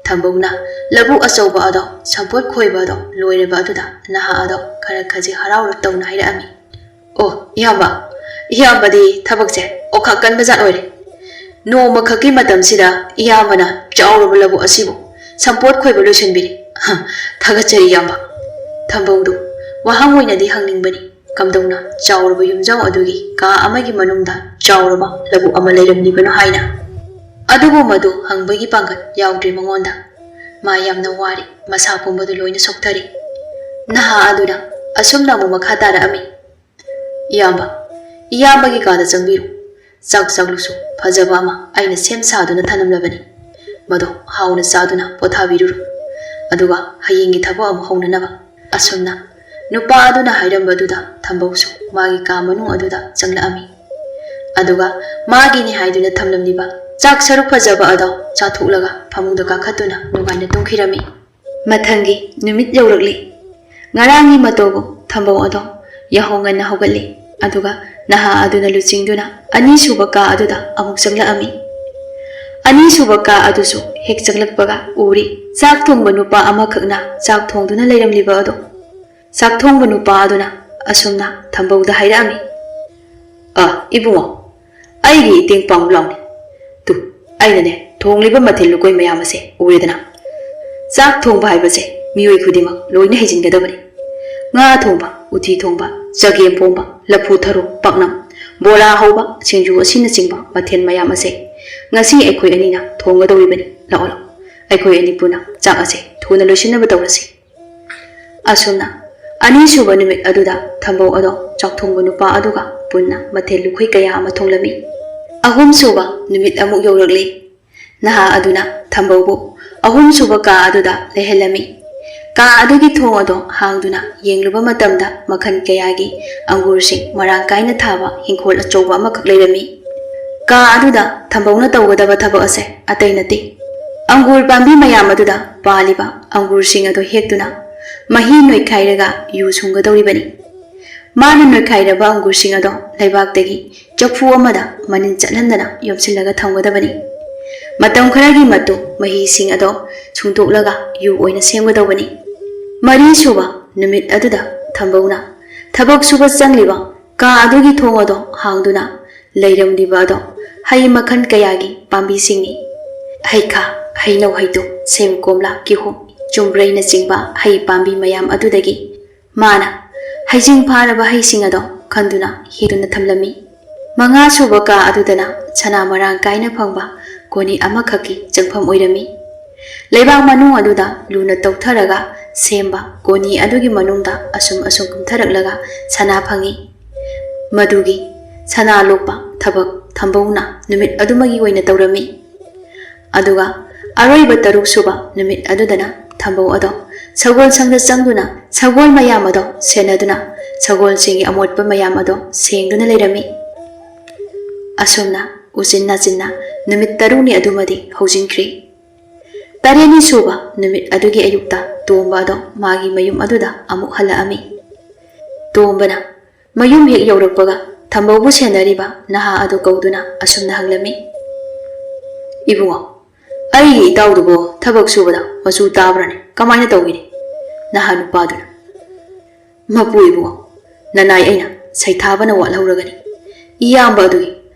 ꯊꯝꯕꯧꯅ ꯂꯧꯕꯨꯛ ꯑꯆꯧꯕ ꯑꯗꯣ ꯁꯝꯄꯣꯠ ꯈꯣꯏꯕ ꯑꯗꯣ ꯂꯣꯏꯔꯕ ꯑꯗꯨꯗ ꯅꯍꯥ ꯑꯗꯣ ꯈꯔ ꯈꯖꯤꯛ ꯍꯔꯥꯎꯔꯞ ꯇꯧꯅ ꯍꯥꯏꯔꯛꯑꯝꯃꯤ꯫ "ꯑꯣ, ꯏꯌꯥꯝꯕ, ꯏꯌꯥꯝꯕꯗꯤ ꯊꯕꯛꯁꯦ ꯑꯣꯈꯥꯛ ꯀꯟꯕ ꯖꯥꯠ ꯑꯣꯏꯔꯦ꯫ ꯅꯣꯡꯃꯈꯛꯀꯤ ꯃꯇꯝꯁꯤꯗ ꯏꯌꯥꯝꯕꯅ ꯆꯥꯎꯔꯕ ꯂꯧꯕꯨꯛ ꯑꯁꯤꯕꯨ ꯁꯝꯄꯣꯠ ꯈꯣꯏꯕ ꯂꯣꯏꯁꯤꯟꯕꯤꯔꯦ꯫ ꯍ, ꯊꯥꯒꯠꯆꯔꯤ ꯏꯌꯥꯝꯕ꯫" ꯊꯝꯕꯧꯗꯨ ꯋꯥꯍꯪ ꯑꯣꯏꯅꯗꯤ ꯍꯪꯅꯤꯡꯕꯅꯤ, ꯀꯝꯗꯧꯅ ꯆꯥꯎꯔꯕ ꯌꯨꯝꯖꯥꯎ ꯑꯗꯨꯒꯤ ꯀꯥ ꯑꯃꯒꯤ ꯃꯅꯨꯡꯗ ꯆꯥꯎꯔꯕ ꯂꯧꯕꯨꯛ ꯑꯃ ꯂꯩꯔꯝꯂꯤꯕꯅꯣ ꯍꯥꯏꯅ꯫ ꯑꯗꯨꯕꯨ ꯃꯗꯨ ꯍꯪꯕꯒꯤ ꯄꯥꯡꯒꯜ ꯌꯥꯎꯗ꯭ꯔꯦ ꯃꯉꯣꯟꯗ꯫ ꯃꯥ ꯌꯥꯝꯅ ꯋꯥꯔꯦ, ꯃꯁꯥ ꯄꯨꯝꯕꯗꯨ ꯂꯣꯏꯅ ꯁꯣꯛꯊꯔꯦ꯫ ꯅꯍꯥ ꯑꯗꯨꯅ ꯑꯁꯨꯝꯅ ꯑꯃꯨꯛ ꯃꯈꯥ ꯇꯥꯔꯛꯑꯝꯃꯤ꯫ "ꯏꯌꯥꯝꯕ, ꯏꯌꯥꯝꯕꯒꯤ ꯀꯥꯗ ꯆꯪꯕꯤꯔꯨ꯫ ꯆꯥꯛ ꯆꯥꯛꯂꯨꯛꯁꯨ ꯐꯖꯕ ꯑꯃ ꯑꯩꯅ ꯁꯦꯝ ꯁꯥꯗꯨꯅ ꯊꯅꯝꯂꯕꯅꯤ꯫ ꯃꯗꯣ ꯍꯥꯎꯅ ꯆꯥꯗꯨꯅ ꯄꯣꯊꯥꯕꯤꯔꯨꯔꯣ꯫ ꯑꯗꯨꯒ ꯍꯌꯦꯡꯒꯤ ꯊꯕꯛ ꯑꯃ ꯍꯧꯅꯅꯕ꯫" ꯑꯁꯨꯝꯅ ꯅꯨꯄꯥ ꯑꯗꯨꯅ ꯍꯥꯏꯔꯝꯕꯗꯨꯗ ꯊꯝꯕꯧꯁꯨ ꯃꯥꯒꯤ ꯀꯥ ꯃꯅꯨꯡ ꯑꯗꯨꯗ ꯆꯪꯂꯛꯑꯝꯃꯤ꯫ ꯑꯗꯨꯒ ꯃꯥꯒꯤꯅꯤ ꯍꯥꯏꯗꯨꯅ ꯊꯝꯂꯝꯂꯤꯕ ꯆꯥꯛ ꯁꯔꯨꯛ ꯐꯖꯕ ꯑꯗꯣ ꯆꯥꯊꯣꯛꯂꯒ ꯐꯃꯨꯡꯗ ꯀꯥꯈꯠꯇꯨꯅ ꯅꯨꯡꯉꯥꯏꯅ ꯇꯨꯝꯈꯤꯔꯝꯃꯤ꯫ ꯃꯊꯪꯒꯤ ꯅꯨꯃꯤꯠ ꯌꯧꯔꯛꯂꯤ꯫ ꯉꯔꯥꯡꯒꯤ ꯃꯇꯧꯒꯨꯝ ꯊꯝꯕꯧ ꯑꯗꯣ ꯌꯥꯍꯧ ꯉꯟꯅ ꯍꯧꯒꯠꯂꯤ꯫ ꯑꯗꯨꯒ ꯅꯍꯥ ꯑꯗꯨꯅ ꯂꯨꯆꯤꯡꯗꯨꯅ ꯑꯅꯤꯁꯨꯕ ꯀꯥ ꯑꯗꯨꯗ ꯑꯃꯨꯛ ꯆꯪꯂꯛꯑꯝꯃꯤ꯫ ꯑꯅꯤꯁꯨꯕ ꯀꯥ ꯑꯗꯨꯁꯨ ꯍꯦꯛ ꯆꯪꯂꯛꯄꯒ ꯎꯔꯤ ꯆꯥꯛ ꯊꯣꯡꯕ ꯅꯨꯄꯥ ꯑꯃꯈꯛꯅ ꯆꯥꯛ ꯊꯣꯡꯗꯨꯅ ꯂꯩꯔꯝꯂꯤꯕ ꯑꯗꯣ꯫ ꯆꯥꯛ ꯊꯣꯡꯕ ꯅꯨꯄꯥ ꯑꯗꯨꯅ ꯑꯁꯨꯝꯅ ꯊꯝꯕꯧꯗ ꯍꯥꯏꯔꯛꯑꯝꯃꯤ꯫ "ꯑ, ꯏꯕꯨꯡꯉꯣ, ꯑꯩꯒꯤ ꯏꯇꯦꯡ ꯄꯥꯡꯉꯨ ꯂꯥꯎꯅꯦ꯫ ꯇꯨ, ꯑꯩꯅꯅꯦ ꯊꯣꯡꯂꯤꯕ ꯃꯊꯦꯜ ꯂꯨꯀꯣꯏ ꯃꯌꯥꯝ ꯑꯁꯦ ꯎꯔꯦꯗꯅ꯫ ꯆꯥꯛ ꯊꯣꯡꯕ ꯍꯥꯏꯕꯁꯦ ꯃꯤꯑꯣꯏ ꯈꯨꯗꯤꯡꯃꯛ ꯂꯣꯏꯅ ꯍꯩꯖꯤꯟꯒꯗꯕꯅꯤ꯫ ꯉꯥ ꯊꯣꯡꯕ, ꯎꯇꯤ ꯊꯣꯡꯕ, ꯆꯒꯦꯝ ꯄꯣꯝꯕ, ꯂꯐꯨ ꯊꯔꯣ, ꯄꯥꯛꯅꯝ, ꯕꯣꯔꯥ ꯍꯧꯕ, ꯁꯤꯡꯖꯨ ꯑꯁꯤꯅꯆꯤꯡꯕ ꯃꯊꯦꯜ ꯃꯌꯥꯝ ꯑꯁꯦ ꯉꯁꯤ ꯑꯩꯈꯣꯏ ꯑꯅꯤꯅ ꯊꯣꯡꯒꯗꯧꯔꯤꯕꯅꯤ꯫ ꯂꯥꯛꯑꯣ, ꯂꯥꯛꯑꯣ, ꯑꯩꯈꯣꯏ ꯑꯅꯤ ꯄꯨꯟꯅ ꯆꯥꯛ ꯑꯁꯦ ꯊꯨꯅ ꯂꯣꯏꯁꯤꯟꯅꯕ ꯇꯧꯔꯁꯤ꯫ ꯑꯁꯨꯝꯅ ꯑꯅꯤꯁꯨꯕ ꯅꯨꯃꯤꯠ ꯑꯗꯨꯗ ꯊꯝꯕꯧ ꯑꯗꯣ ꯆꯥꯛꯊꯣꯡꯕ ꯅꯨꯄꯥ ꯑꯗꯨꯒ ꯄꯨꯟꯅ ꯃꯊꯦꯜ ꯂꯨꯈꯣꯏ ꯀꯌꯥ ꯑꯃ ꯊꯣꯡꯂꯝꯃꯤ꯫ ꯑꯍꯨꯝꯁꯨꯕ ꯅꯨꯃꯤꯠ ꯑꯃꯨꯛ ꯌꯧꯔꯛꯂꯤ꯫ ꯅꯍꯥ ꯑꯗꯨꯅ ꯊꯝꯕꯧꯕꯨ ꯑꯍꯨꯝꯁꯨꯕ ꯀꯥ ꯑꯗꯨꯗ ꯂꯩꯍꯜꯂꯝꯃꯤ꯫ ꯀꯥ ꯑꯗꯨꯒꯤ ꯊꯣꯡ ꯑꯗꯣ ꯍꯥꯡꯗꯨꯅ ꯌꯦꯡꯂꯨꯕ ꯃꯇꯝꯗ ꯃꯈꯜ ꯀꯌꯥꯒꯤ ꯑꯪꯒꯨꯔꯁꯤꯡ ꯃꯔꯥꯡ ꯀꯥꯏꯅ ꯊꯥꯕ ꯏꯪꯈꯣꯜ ꯑꯆꯧꯕ ꯑꯃꯈꯛ ꯂꯩꯔꯝꯃꯤ꯫ ꯀꯥ ꯑꯗꯨꯗ ꯊꯝꯕꯧꯅ ꯇꯧꯒꯗꯕ ꯊꯕꯛ ꯑꯁꯦ ꯑꯇꯩ ꯅꯠꯇꯦ꯫ ꯑꯪꯒꯨꯔ ꯄꯥꯝꯕꯤ ꯃꯌꯥꯝ ꯑꯗꯨꯗ ꯄꯥꯜꯂꯤꯕ ꯑꯪꯒꯨꯔꯁꯤꯡ ꯑꯗꯨ ꯍꯦꯛꯇꯨꯅ ꯃꯍꯤ ꯅꯣꯏꯈꯥꯏꯔꯒ ꯌꯨ ꯁꯨꯡꯒꯗꯧꯔꯤꯕꯅꯤ꯫ ꯃꯥꯅ ꯅꯣꯏꯈꯥꯏꯔꯕ ꯑꯪꯒꯨꯔꯁꯤꯡ ꯑꯗꯣ ꯂꯩꯕꯥꯛꯇꯒꯤ ꯆꯐꯨ ꯑꯃꯗ ꯃꯅꯤꯟ ꯆꯠꯍꯟꯗꯅ ꯌꯣꯝꯁꯤꯜꯂꯒ ꯊꯝꯒꯗꯕꯅꯤ꯫ ꯃꯇꯝ ꯈꯔꯒꯤ ꯃꯇꯨꯡ ꯃꯍꯤꯁꯤꯡ ꯑꯗꯣ ꯁꯨꯡꯗꯣꯛꯂꯒ ꯌꯨ ꯑꯣꯏꯅ ꯁꯦꯝꯒꯗꯧꯕꯅꯤ꯫ ꯃꯔꯤꯁꯨꯕ ꯅꯨꯃꯤꯠ ꯑꯗꯨꯗ ꯊꯝꯕꯧꯅ ꯊꯕꯛ ꯁꯨꯕ ꯆꯪꯂꯤꯕ ꯀꯥ ꯑꯗꯨꯒꯤ ꯊꯣꯡ ꯑꯗꯣ ꯍꯥꯡꯗꯨꯅ ꯂꯩꯔꯝꯂꯤꯕ ꯑꯗꯣ ꯍꯩ ꯃꯈꯜ ꯀꯌꯥꯒꯤ ꯄꯥꯝꯕꯤꯁꯤꯡꯅꯤ꯫ ꯍꯩꯈꯥ, ꯍꯩꯅꯧ, ꯍꯩꯇꯨꯞ, ꯁꯦꯝ, ꯀꯣꯝꯂꯥ, ꯀꯤꯍꯣꯝ, ꯆꯨꯝꯕ꯭ꯔꯩꯅꯆꯤꯡꯕ ꯍꯩ ꯄꯥꯝꯕꯤ ꯃꯌꯥꯝ ꯑꯗꯨꯗꯒꯤ ꯃꯥꯅ ꯍꯩꯖꯤꯡ ꯐꯥꯔꯕ ꯍꯩꯁꯤꯡ ꯑꯗꯣ ꯈꯟꯗꯨꯅ ꯍꯦꯛꯇꯨꯅ ꯊꯝꯂꯝꯃꯤ꯫ ꯃꯉꯥꯁꯨꯕ ꯀꯥ ꯑꯗꯨꯗꯅ ꯁꯅꯥ ꯃꯔꯥꯡ ꯀꯥꯏꯅ ꯐꯪꯕ ꯀꯣꯅꯤ ꯑꯃꯈꯛꯀꯤ ꯆꯪꯐꯝ ꯑꯣꯏꯔꯝꯃꯤ꯫ ꯂꯩꯕꯥꯛ ꯃꯅꯨꯡ ꯑꯗꯨꯗ ꯂꯨꯅ ꯇꯧꯊꯔꯒ ꯁꯦꯝꯕ ꯀꯣꯅꯤ ꯑꯗꯨꯒꯤ ꯃꯅꯨꯡꯗ ꯑꯁꯨꯝ ꯑꯁꯨꯝ ꯀꯨꯝꯊꯔꯛꯂꯒ ꯁꯅꯥ ꯐꯪꯏ꯫ ꯃꯗꯨꯒꯤ ꯁꯅꯥ ꯂꯣꯛꯄ ꯊꯕꯛ ꯊꯝꯕꯧꯅ ꯅꯨꯃꯤꯠ ꯑꯗꯨꯃꯒꯤ ꯑꯣꯏꯅ ꯇꯧꯔꯝꯃꯤ꯫ ꯑꯗꯨꯒ ꯑꯔꯣꯏꯕ ꯇꯔꯨꯛ ꯁꯨꯕ ꯅꯨꯃꯤꯠ ꯑꯗꯨꯗꯅ ꯊꯝꯕꯧ ꯑꯗꯣ ꯁꯒꯣꯜ ꯁꯪꯗ ꯆꯪꯗꯨꯅ ꯁꯒꯣꯜ ꯃꯌꯥꯝ ꯑꯗꯣ ꯁꯦꯟꯅꯗꯨꯅ ꯁꯒꯣꯜꯁꯤꯡꯒꯤ ꯑꯃꯣꯠꯄ ꯃꯌꯥꯝ ꯑꯗꯣ ꯁꯦꯡꯗꯨꯅ ꯂꯩꯔꯝꯃꯤ꯫ ꯑꯁꯨꯝꯅ ꯎꯆꯤꯟ ꯅꯥꯆꯤꯟꯅ ꯅꯨꯃꯤꯠ ꯇꯔꯨꯛꯅꯤ ꯑꯗꯨꯃꯗꯤ ꯍꯧꯖꯤꯟꯈ꯭ꯔꯤ꯫ ꯇꯔꯦꯠꯅꯤ ꯁꯨꯕ ꯅꯨꯃꯤꯠ ꯑꯗꯨꯒꯤ ꯑꯌꯨꯛꯇ ꯇꯣꯝꯕ ꯑꯗꯣ ꯃꯥꯒꯤ ꯃꯌꯨꯝ ꯑꯗꯨꯗ ꯑꯃꯨꯛ ꯍꯜꯂꯛꯑꯝꯃꯤ꯫ ꯇꯣꯝꯕꯅ ꯃꯌꯨꯝ ꯍꯦꯛ ꯌꯧꯔꯛꯄꯒ ꯊꯝꯕꯧꯕꯨ ꯁꯦꯟꯅꯔꯤꯕ ꯅꯍꯥ ꯑꯗꯨ ꯀꯧꯗꯨꯅ ꯑꯁꯨꯝꯅ ꯍꯪꯂꯝꯃꯤ, "ꯏꯕꯨꯡꯉꯣ, ꯑꯩꯒꯤ ꯏꯇꯥꯎꯗꯨꯕꯨ ꯊꯕꯛ ꯁꯨꯕꯗ ꯃꯆꯨ ꯇꯥꯕ꯭ꯔꯅꯦ? ꯀꯃꯥꯏꯅ ꯇꯧꯏꯅꯦ?" ꯅꯍꯥ ꯅꯨꯄꯥꯗꯨꯅ, "ꯃꯄꯨ ꯏꯕꯨꯡꯉꯣ, ꯅꯅꯥꯏ ꯑꯩꯅ ꯁꯩꯊꯥꯕꯅ ꯋꯥꯠꯍꯧꯔꯒꯅꯤ꯫ ꯏꯌꯥꯝꯕ ꯑꯗꯨꯒꯤ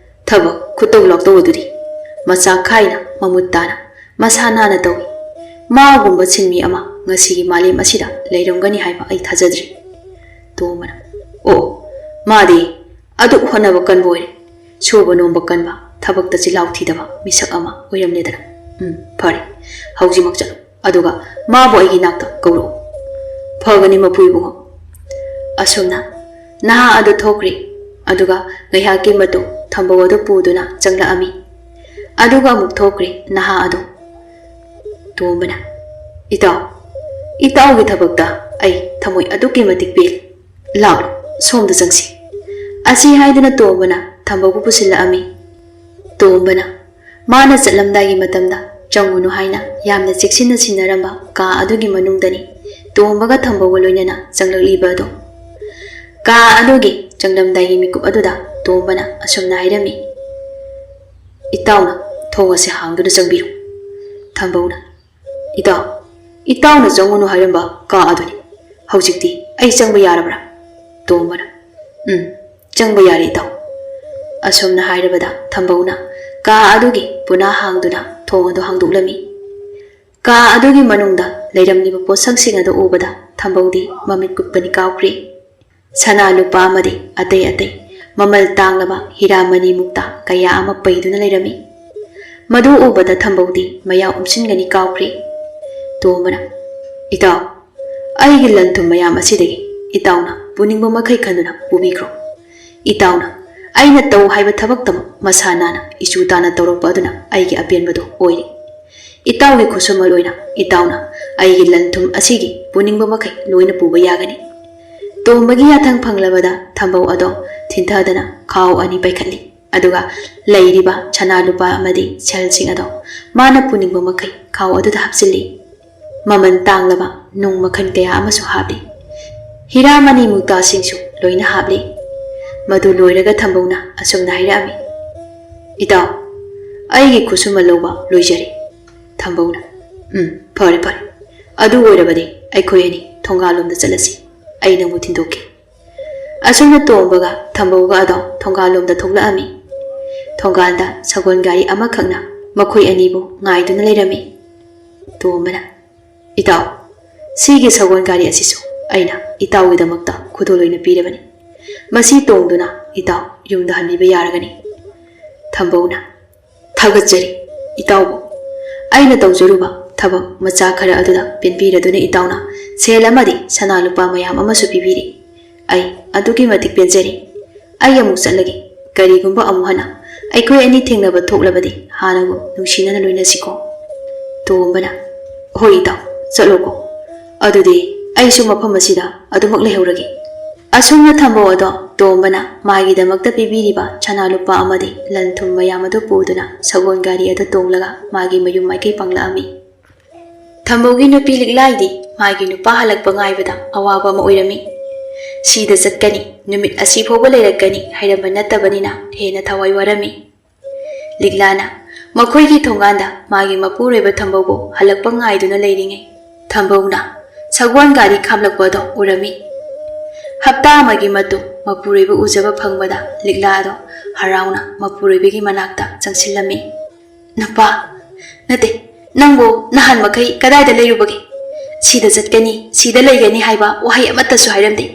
ꯊꯕꯛ ꯈꯨꯇꯧ ꯂꯥꯛꯇꯧ ꯑꯗꯨꯗꯤ ꯃꯆꯥꯛ ꯈꯥꯏꯅ ꯃꯃꯨꯠ ꯇꯥꯅ ꯃꯁꯥ ꯅꯥꯟꯅ ꯇꯧꯏ꯫ ꯃꯥꯒꯨꯝꯕ ꯁꯤꯟꯃꯤ ꯑꯃ ꯉꯁꯤꯒꯤ ꯃꯥꯂꯦꯝ ꯑꯁꯤꯗ ꯂꯩꯔꯝꯒꯅꯤ ꯍꯥꯏꯕ ꯑꯩ ꯊꯥꯖꯗ꯭ꯔꯤ꯫" ꯇꯣꯝꯕꯅ, "ꯑꯣ, ꯃꯥꯗꯤ ꯑꯗꯨꯛ ꯍꯣꯠꯅꯕ ꯀꯟꯕ ꯑꯣꯏꯔꯦ꯫ ꯁꯨꯕ ꯅꯣꯝꯕ ꯀꯟꯕ, ꯊꯕꯛꯇ ꯆꯤꯜꯍꯥꯎ ꯊꯤꯗꯕ ꯃꯤꯁꯛ ꯑꯃ ꯑꯣꯏꯔꯝꯂꯦꯗꯅ꯫ ꯎꯝ, ꯐꯔꯦ, ꯍꯧꯖꯤꯛꯃꯛ ꯆꯠꯂꯨ, ꯑꯗꯨꯒ ꯃꯥꯕꯨ ꯑꯩꯒꯤ ꯅꯥꯛꯇ ꯀꯧꯔꯛꯎ꯫ ꯐꯒꯅꯤ ꯃꯄꯨ ꯏꯕꯨꯡꯉꯣ꯫ ꯑꯁꯨꯝꯅ ꯅꯍꯥ ꯑꯗꯨ ꯊꯣꯛꯈ꯭ꯔꯦ, ꯑꯗꯨꯒ ꯉꯥꯏꯍꯥꯛꯀꯤ ꯃꯇꯨꯡ ꯊꯝꯕꯧ ꯑꯗꯨ ꯄꯨꯗꯨꯅ ꯆꯪꯂꯛꯑꯝꯃꯤ꯫ ꯑꯗꯨꯒ ꯑꯃꯨꯛ ꯊꯣꯛꯈ꯭ꯔꯦ ꯅꯍꯥ ꯑꯗꯨ꯫ ꯇꯣꯝꯕꯅ, "ꯏꯇꯥꯎ, ꯏꯇꯥꯎꯒꯤ ꯊꯕꯛꯇ ꯑꯩ ꯊꯃꯣꯏ ꯑꯗꯨꯛꯀꯤ ꯃꯇꯤꯛ ꯄꯦꯜꯂꯤ꯫ ꯂꯥꯛꯂꯣ, ꯁꯣꯝꯗ ꯆꯪꯁꯤ꯫" ꯑꯁꯤ ꯍꯥꯏꯗꯨꯅ ꯇꯣꯝꯕꯅ ꯊꯝꯕꯧꯕꯨ ꯄꯨꯁꯤꯜꯂꯛꯑꯝꯃꯤ꯫ ꯇꯣꯝꯕꯅ ꯃꯥꯅ ꯆꯠꯂꯝꯗꯥꯏꯒꯤ ꯃꯇꯝꯗ ꯆꯪꯉꯨꯅꯨ ꯍꯥꯏꯅ ꯌꯥꯝꯅ ꯆꯦꯛꯁꯤꯟꯅ ꯁꯤꯟꯅꯔꯝꯕ ꯀꯥ ꯑꯗꯨꯒꯤ ꯃꯅꯨꯡꯗꯅꯤ ꯇꯣꯝꯕꯒ ꯊꯝꯕꯧꯒ ꯂꯣꯏꯅꯅ ꯆꯪꯂꯛꯂꯤꯕ ꯑꯗꯨ꯫ ꯀꯥ ꯑꯗꯨꯒꯤ ꯆꯪꯂꯝꯗꯥꯏꯒꯤ ꯃꯤꯀꯨꯞ ꯑꯗꯨꯗ ꯇꯣꯝꯕꯅ ꯑꯁꯨꯝꯅ ꯍꯥꯏꯔꯝꯃꯤ, "ꯏꯇꯥꯎꯅ ꯊꯣꯡ ꯑꯁꯤ ꯍꯥꯡꯗꯨꯅ ꯆꯪꯕꯤꯔꯣ꯫" ꯊꯝꯕꯧꯅ, "ꯏꯇꯥꯎ, ꯏꯇꯥꯎꯅ ꯆꯪꯉꯨꯅꯨ ꯍꯥꯏꯔꯝꯕ ꯀꯥ ꯑꯗꯨꯅꯤ꯫ ꯍꯧꯖꯤꯛꯇꯤ ꯑꯩ ꯆꯪꯕ ꯌꯥꯔꯕ꯭ꯔꯥ?" ꯇꯣꯝꯕꯅ, "ꯎꯝ, ꯆꯪꯕ ꯌꯥꯔꯦ ꯏꯇꯥꯎ꯫" ꯑꯁꯨꯝꯅ ꯍꯥꯏꯔꯕꯗ ꯊꯝꯕꯧꯅ ꯀꯥ ꯑꯗꯨꯒꯤ ꯄꯨꯅꯥ ꯍꯥꯡꯗꯨꯅ ꯊꯣꯡ ꯑꯗꯨ ꯍꯥꯡꯗꯣꯛꯂꯝꯃꯤ꯫ ꯀꯥ ꯑꯗꯨꯒꯤ ꯃꯅꯨꯡꯗ ꯂꯩꯔꯝꯂꯤꯕ ꯄꯣꯠꯁꯛꯁꯤꯡ ꯑꯗꯨ ꯎꯕꯗ ꯊꯝꯕꯧꯗꯤ ꯃꯃꯤꯠ ꯀꯨꯞꯄꯅꯤ ꯀꯥꯎꯈ꯭ꯔꯦ꯫ ꯁꯅꯥ ꯂꯨꯄꯥ ꯑꯃꯗꯤ ꯑꯇꯩ ꯑꯇꯩ ꯃꯃꯜ ꯇꯥꯡꯂꯕ ꯍꯤꯔꯥ ꯃꯅꯤ ꯃꯨꯛꯇꯥ ꯀꯌꯥ ꯑꯃ ꯄꯩꯗꯨꯅ ꯂꯩꯔꯝꯃꯤ꯫ ꯃꯗꯨ ꯎꯕꯗ ꯊꯝꯕꯧꯗꯤ ꯃꯌꯥ ꯎꯝꯁꯤꯟꯒꯅꯤ ꯀꯥꯎꯈ꯭ꯔꯦ꯫ ꯇꯣꯝꯕꯅ, "ꯏꯇꯥꯎ, ꯑꯩꯒꯤ ꯂꯟ ꯊꯨꯝ ꯃꯌꯥꯝ ꯑꯁꯤꯗꯒꯤ ꯏꯇꯥꯎꯅ ꯄꯨꯅꯤꯡꯕ ꯃꯈꯩ ꯈꯟꯗꯨꯅ ꯄꯨꯕꯤꯈ꯭ꯔꯣ꯫ ꯏꯇꯥꯎꯅ ꯑꯩꯅ ꯇꯧ ꯍꯥꯏꯕ ꯊꯕꯛꯇꯃꯛ ꯃꯁꯥ ꯅꯥꯟꯅ ꯏꯆꯨ ꯇꯥꯅ ꯇꯧꯔꯛꯄ ꯑꯗꯨꯅ ꯑꯩꯒꯤ ꯑꯄꯦꯟꯕꯗꯨ ꯑꯣꯏꯔꯦ꯫ ꯏꯇꯥꯎꯒꯤ ꯈꯨꯠꯁꯨꯃꯜ ꯑꯣꯏꯅ ꯏꯇꯥꯎꯅ ꯑꯩꯒꯤ ꯂꯟ ꯊꯨꯝ ꯑꯁꯤꯒꯤ ꯄꯨꯅꯤꯡꯕ ꯃꯈꯩ ꯂꯣꯏꯅ ꯄꯨꯕ ꯌꯥꯒꯅꯤ꯫" ꯇꯣꯝꯕꯒꯤ ꯌꯥꯊꯪ ꯐꯪꯂꯕꯗ ꯊꯝꯕꯧ ꯑꯗꯣ ꯊꯤꯟꯊꯗꯅ ꯈꯥꯎ ꯑꯅꯤ ꯄꯥꯏꯈꯠꯂꯤ꯫ ꯑꯗꯨꯒ ꯂꯩꯔꯤꯕ ꯁꯅꯥ ꯂꯨꯄꯥ ꯑꯃꯗꯤ ꯁꯦꯜꯁꯤꯡ ꯑꯗꯣ ꯃꯥꯅ ꯄꯨꯅꯤꯡꯕ ꯃꯈꯩ ꯈꯥꯎ ꯑꯗꯨꯗ ꯍꯥꯞꯆꯤꯜꯂꯤ꯫ ꯃꯃꯜ ꯇꯥꯡꯂꯕ ꯅꯨꯡ ꯃꯈꯜ ꯀꯌꯥ ꯑꯃꯁꯨ ꯍꯥꯞꯂꯤ꯫ ꯍꯤꯔꯥ ꯃꯅꯤ ꯃꯨꯛꯇꯥꯁꯤꯡꯁꯨ ꯂꯣꯏꯅ ꯍꯥꯞꯂꯤ꯫ ꯃꯗꯨ ꯂꯣꯏꯔꯒ ꯊꯝꯕꯧꯅ ꯑꯁꯨꯝꯅ ꯍꯥꯏꯔꯛꯑꯝꯃꯤ, "ꯏꯇꯥꯎ, ꯑꯩꯒꯤ ꯈꯨꯠꯁꯨꯃꯜ ꯂꯧꯕ ꯂꯣꯏꯖꯔꯦ꯫" ꯊꯝꯕꯧꯅ, "ꯎꯝ, ꯐꯔꯦ ꯐꯔꯦ, ꯑꯗꯨ ꯑꯣꯏꯔꯕꯗꯤ ꯑꯩꯈꯣꯏ ꯑꯅꯤ ꯊꯣꯡꯒꯥꯜꯂꯣꯝꯗ ꯆꯠꯂꯁꯤ꯫ ꯑꯩ ꯅꯪꯕꯨ ꯊꯤꯟꯗꯣꯛꯀꯦ꯫" ꯑꯁꯨꯝꯅ ꯇꯣꯝꯕꯒ ꯊꯝꯕꯧꯒ ꯑꯗꯣ ꯊꯣꯡꯒꯥꯜꯂꯣꯝꯗ ꯊꯣꯛꯂꯛꯑꯝꯃꯤ꯫ ꯊꯣꯡꯒꯥꯜꯗ ꯁꯒꯣꯜ ꯒꯥꯔꯤ ꯑꯃꯈꯛꯅ ꯃꯈꯣꯏ ꯑꯅꯤꯕꯨ ꯉꯥꯏꯗꯨꯅ ꯂꯩꯔꯝꯃꯤ꯫ ꯇꯣꯝꯕꯅ, "ꯏꯇꯥꯎ, ꯁꯤꯒꯤ ꯁꯒꯣꯜ ꯒꯥꯔꯤ ꯑꯁꯤꯁꯨ ꯑꯩꯅ ꯏꯇꯥꯎꯒꯤꯗꯃꯛꯇ ꯈꯨꯗꯣꯜ ꯑꯣꯏꯅ ꯄꯤꯔꯕꯅꯤ꯫ ꯃꯁꯤ ꯇꯣꯡꯗꯨꯅ ꯏꯇꯥꯎ ꯌꯨꯝꯗ ꯍꯟꯕꯤꯕ ꯌꯥꯔꯒꯅꯤ꯫ ꯊꯝꯕꯧꯅ, ꯊꯥꯒꯠꯆꯔꯤ ꯏꯇꯥꯎꯕꯨ꯫ ꯑꯩꯅ ꯇꯧꯖꯔꯨꯕ ꯊꯕꯛ ꯃꯆꯥ ꯈꯔ ꯑꯗꯨꯗ ꯄꯦꯟꯕꯤꯔꯗꯨꯅ ꯏꯇꯥꯎꯅ ꯁꯦꯜ ꯑꯃꯗꯤ ꯁꯅꯥ ꯂꯨꯄꯥ ꯃꯌꯥꯝ ꯑꯃꯁꯨ ꯄꯤꯕꯤꯔꯤ꯫ ꯑꯩ ꯑꯗꯨꯛꯀꯤ ꯃꯇꯤꯛ ꯄꯦꯟꯖꯔꯤ꯫ ꯑꯩ ꯑꯃꯨꯛ ꯆꯠꯂꯒꯦ꯫ ꯀꯔꯤꯒꯨꯝꯕ ꯑꯃꯨꯛ ꯍꯟꯅ ꯑꯩꯈꯣꯏ ꯑꯅꯤ ꯊꯦꯡꯅꯕ ꯊꯣꯛꯂꯕꯗꯤ ꯍꯥꯟꯅꯒꯨꯝ ꯅꯨꯡꯁꯤꯅꯅ ꯂꯣꯏꯅꯁꯤꯀꯣ꯫ ꯇꯣꯝꯕꯅ, ꯍꯣꯏ ꯏꯇꯥꯎ, ꯆꯠꯂꯣꯀꯣ꯫ ꯑꯗꯨꯗꯤ ꯑꯩꯁꯨ ꯃꯐꯝ ꯑꯁꯤꯗ ꯑꯗꯨꯃꯛ ꯂꯩꯍꯧꯔꯒꯦ꯫ ꯑꯁꯨꯝꯅ ꯊꯝꯕꯧ ꯑꯗꯣ ꯇꯣꯝꯕꯅ ꯃꯥꯒꯤꯗꯃꯛꯇ ꯄꯤꯕꯤꯔꯤꯕ ꯁꯅꯥ ꯂꯨꯄꯥ ꯑꯃꯗꯤ ꯂꯟ ꯊꯨꯝ ꯃꯌꯥꯝ ꯑꯗꯨ ꯄꯨꯗꯨꯅ ꯁꯒꯣꯜ ꯒꯥꯔꯤ ꯑꯗꯨ ꯇꯣꯡꯂꯒ ꯃꯥꯒꯤ ꯃꯌꯨꯝ ꯃꯥꯏꯀꯩ ꯄꯥꯡꯂꯛꯑꯝꯃꯤ꯫ ꯊꯝꯕꯧꯒꯤ ꯅꯨꯄꯤ ꯂꯤꯛꯂꯥꯏꯗꯤ ꯃꯥꯒꯤ ꯅꯨꯄꯥ ꯍꯜꯂꯛꯄ ꯉꯥꯏꯕꯗ ꯑꯋꯥꯕ ꯑꯃ ꯑꯣꯏꯔꯝꯃꯤ꯫ ꯁꯤꯗ ꯆꯠꯀꯅꯤ, ꯅꯨꯃꯤꯠ ꯑꯁꯤ ꯐꯥꯎꯕ ꯂꯩꯔꯛꯀꯅꯤ ꯍꯥꯏꯔꯝꯕ ꯅꯠꯇꯕꯅꯤꯅ ꯍꯦꯟꯅ ꯊꯋꯥꯏ ꯋꯥꯔꯝꯃꯤ꯫ ꯂꯤꯛꯂꯥꯅ ꯃꯈꯣꯏꯒꯤ ꯊꯣꯡꯒꯥꯟꯗ ꯃꯥꯒꯤ ꯃꯄꯨꯔꯣꯏꯕ ꯊꯝꯕꯧꯕꯨ ꯍꯜꯂꯛꯄ ꯉꯥꯏꯗꯨꯅ ꯂꯩꯔꯤꯉꯩ, ꯊꯝꯕꯧꯅ ꯁꯒꯣꯜ ꯒꯥꯔꯤ ꯈꯥꯝꯂꯛꯄ ꯑꯗꯣ ꯎꯔꯝꯃꯤ꯫ ꯍꯞꯇꯥ ꯑꯃꯒꯤ ꯃꯇꯨꯡ ꯃꯄꯨꯔꯣꯏꯕ ꯎꯖꯕ ꯐꯪꯕꯗ ꯂꯤꯛꯂꯥ ꯑꯗꯣ ꯍꯔꯥꯎꯅ ꯃꯄꯨꯔꯣꯏꯕꯒꯤ ꯃꯅꯥꯛꯇ ꯆꯪꯁꯤꯜꯂꯝꯃꯤ꯫ ꯅꯨꯄꯥ, ꯅꯠꯇꯦ, ꯅꯪꯕꯨ ꯅꯍꯥꯟ ꯃꯈꯩ ꯀꯗꯥꯏꯗ ꯂꯩꯔꯨꯕꯒꯦ? ꯁꯤꯗ ꯆꯠꯀꯅꯤ, ꯁꯤꯗ ꯂꯩꯒꯅꯤ ꯍꯥꯏꯕ ꯋꯥꯍꯩ ꯑꯃꯠꯇꯁꯨ ꯍꯥꯏꯔꯝꯗꯦ꯫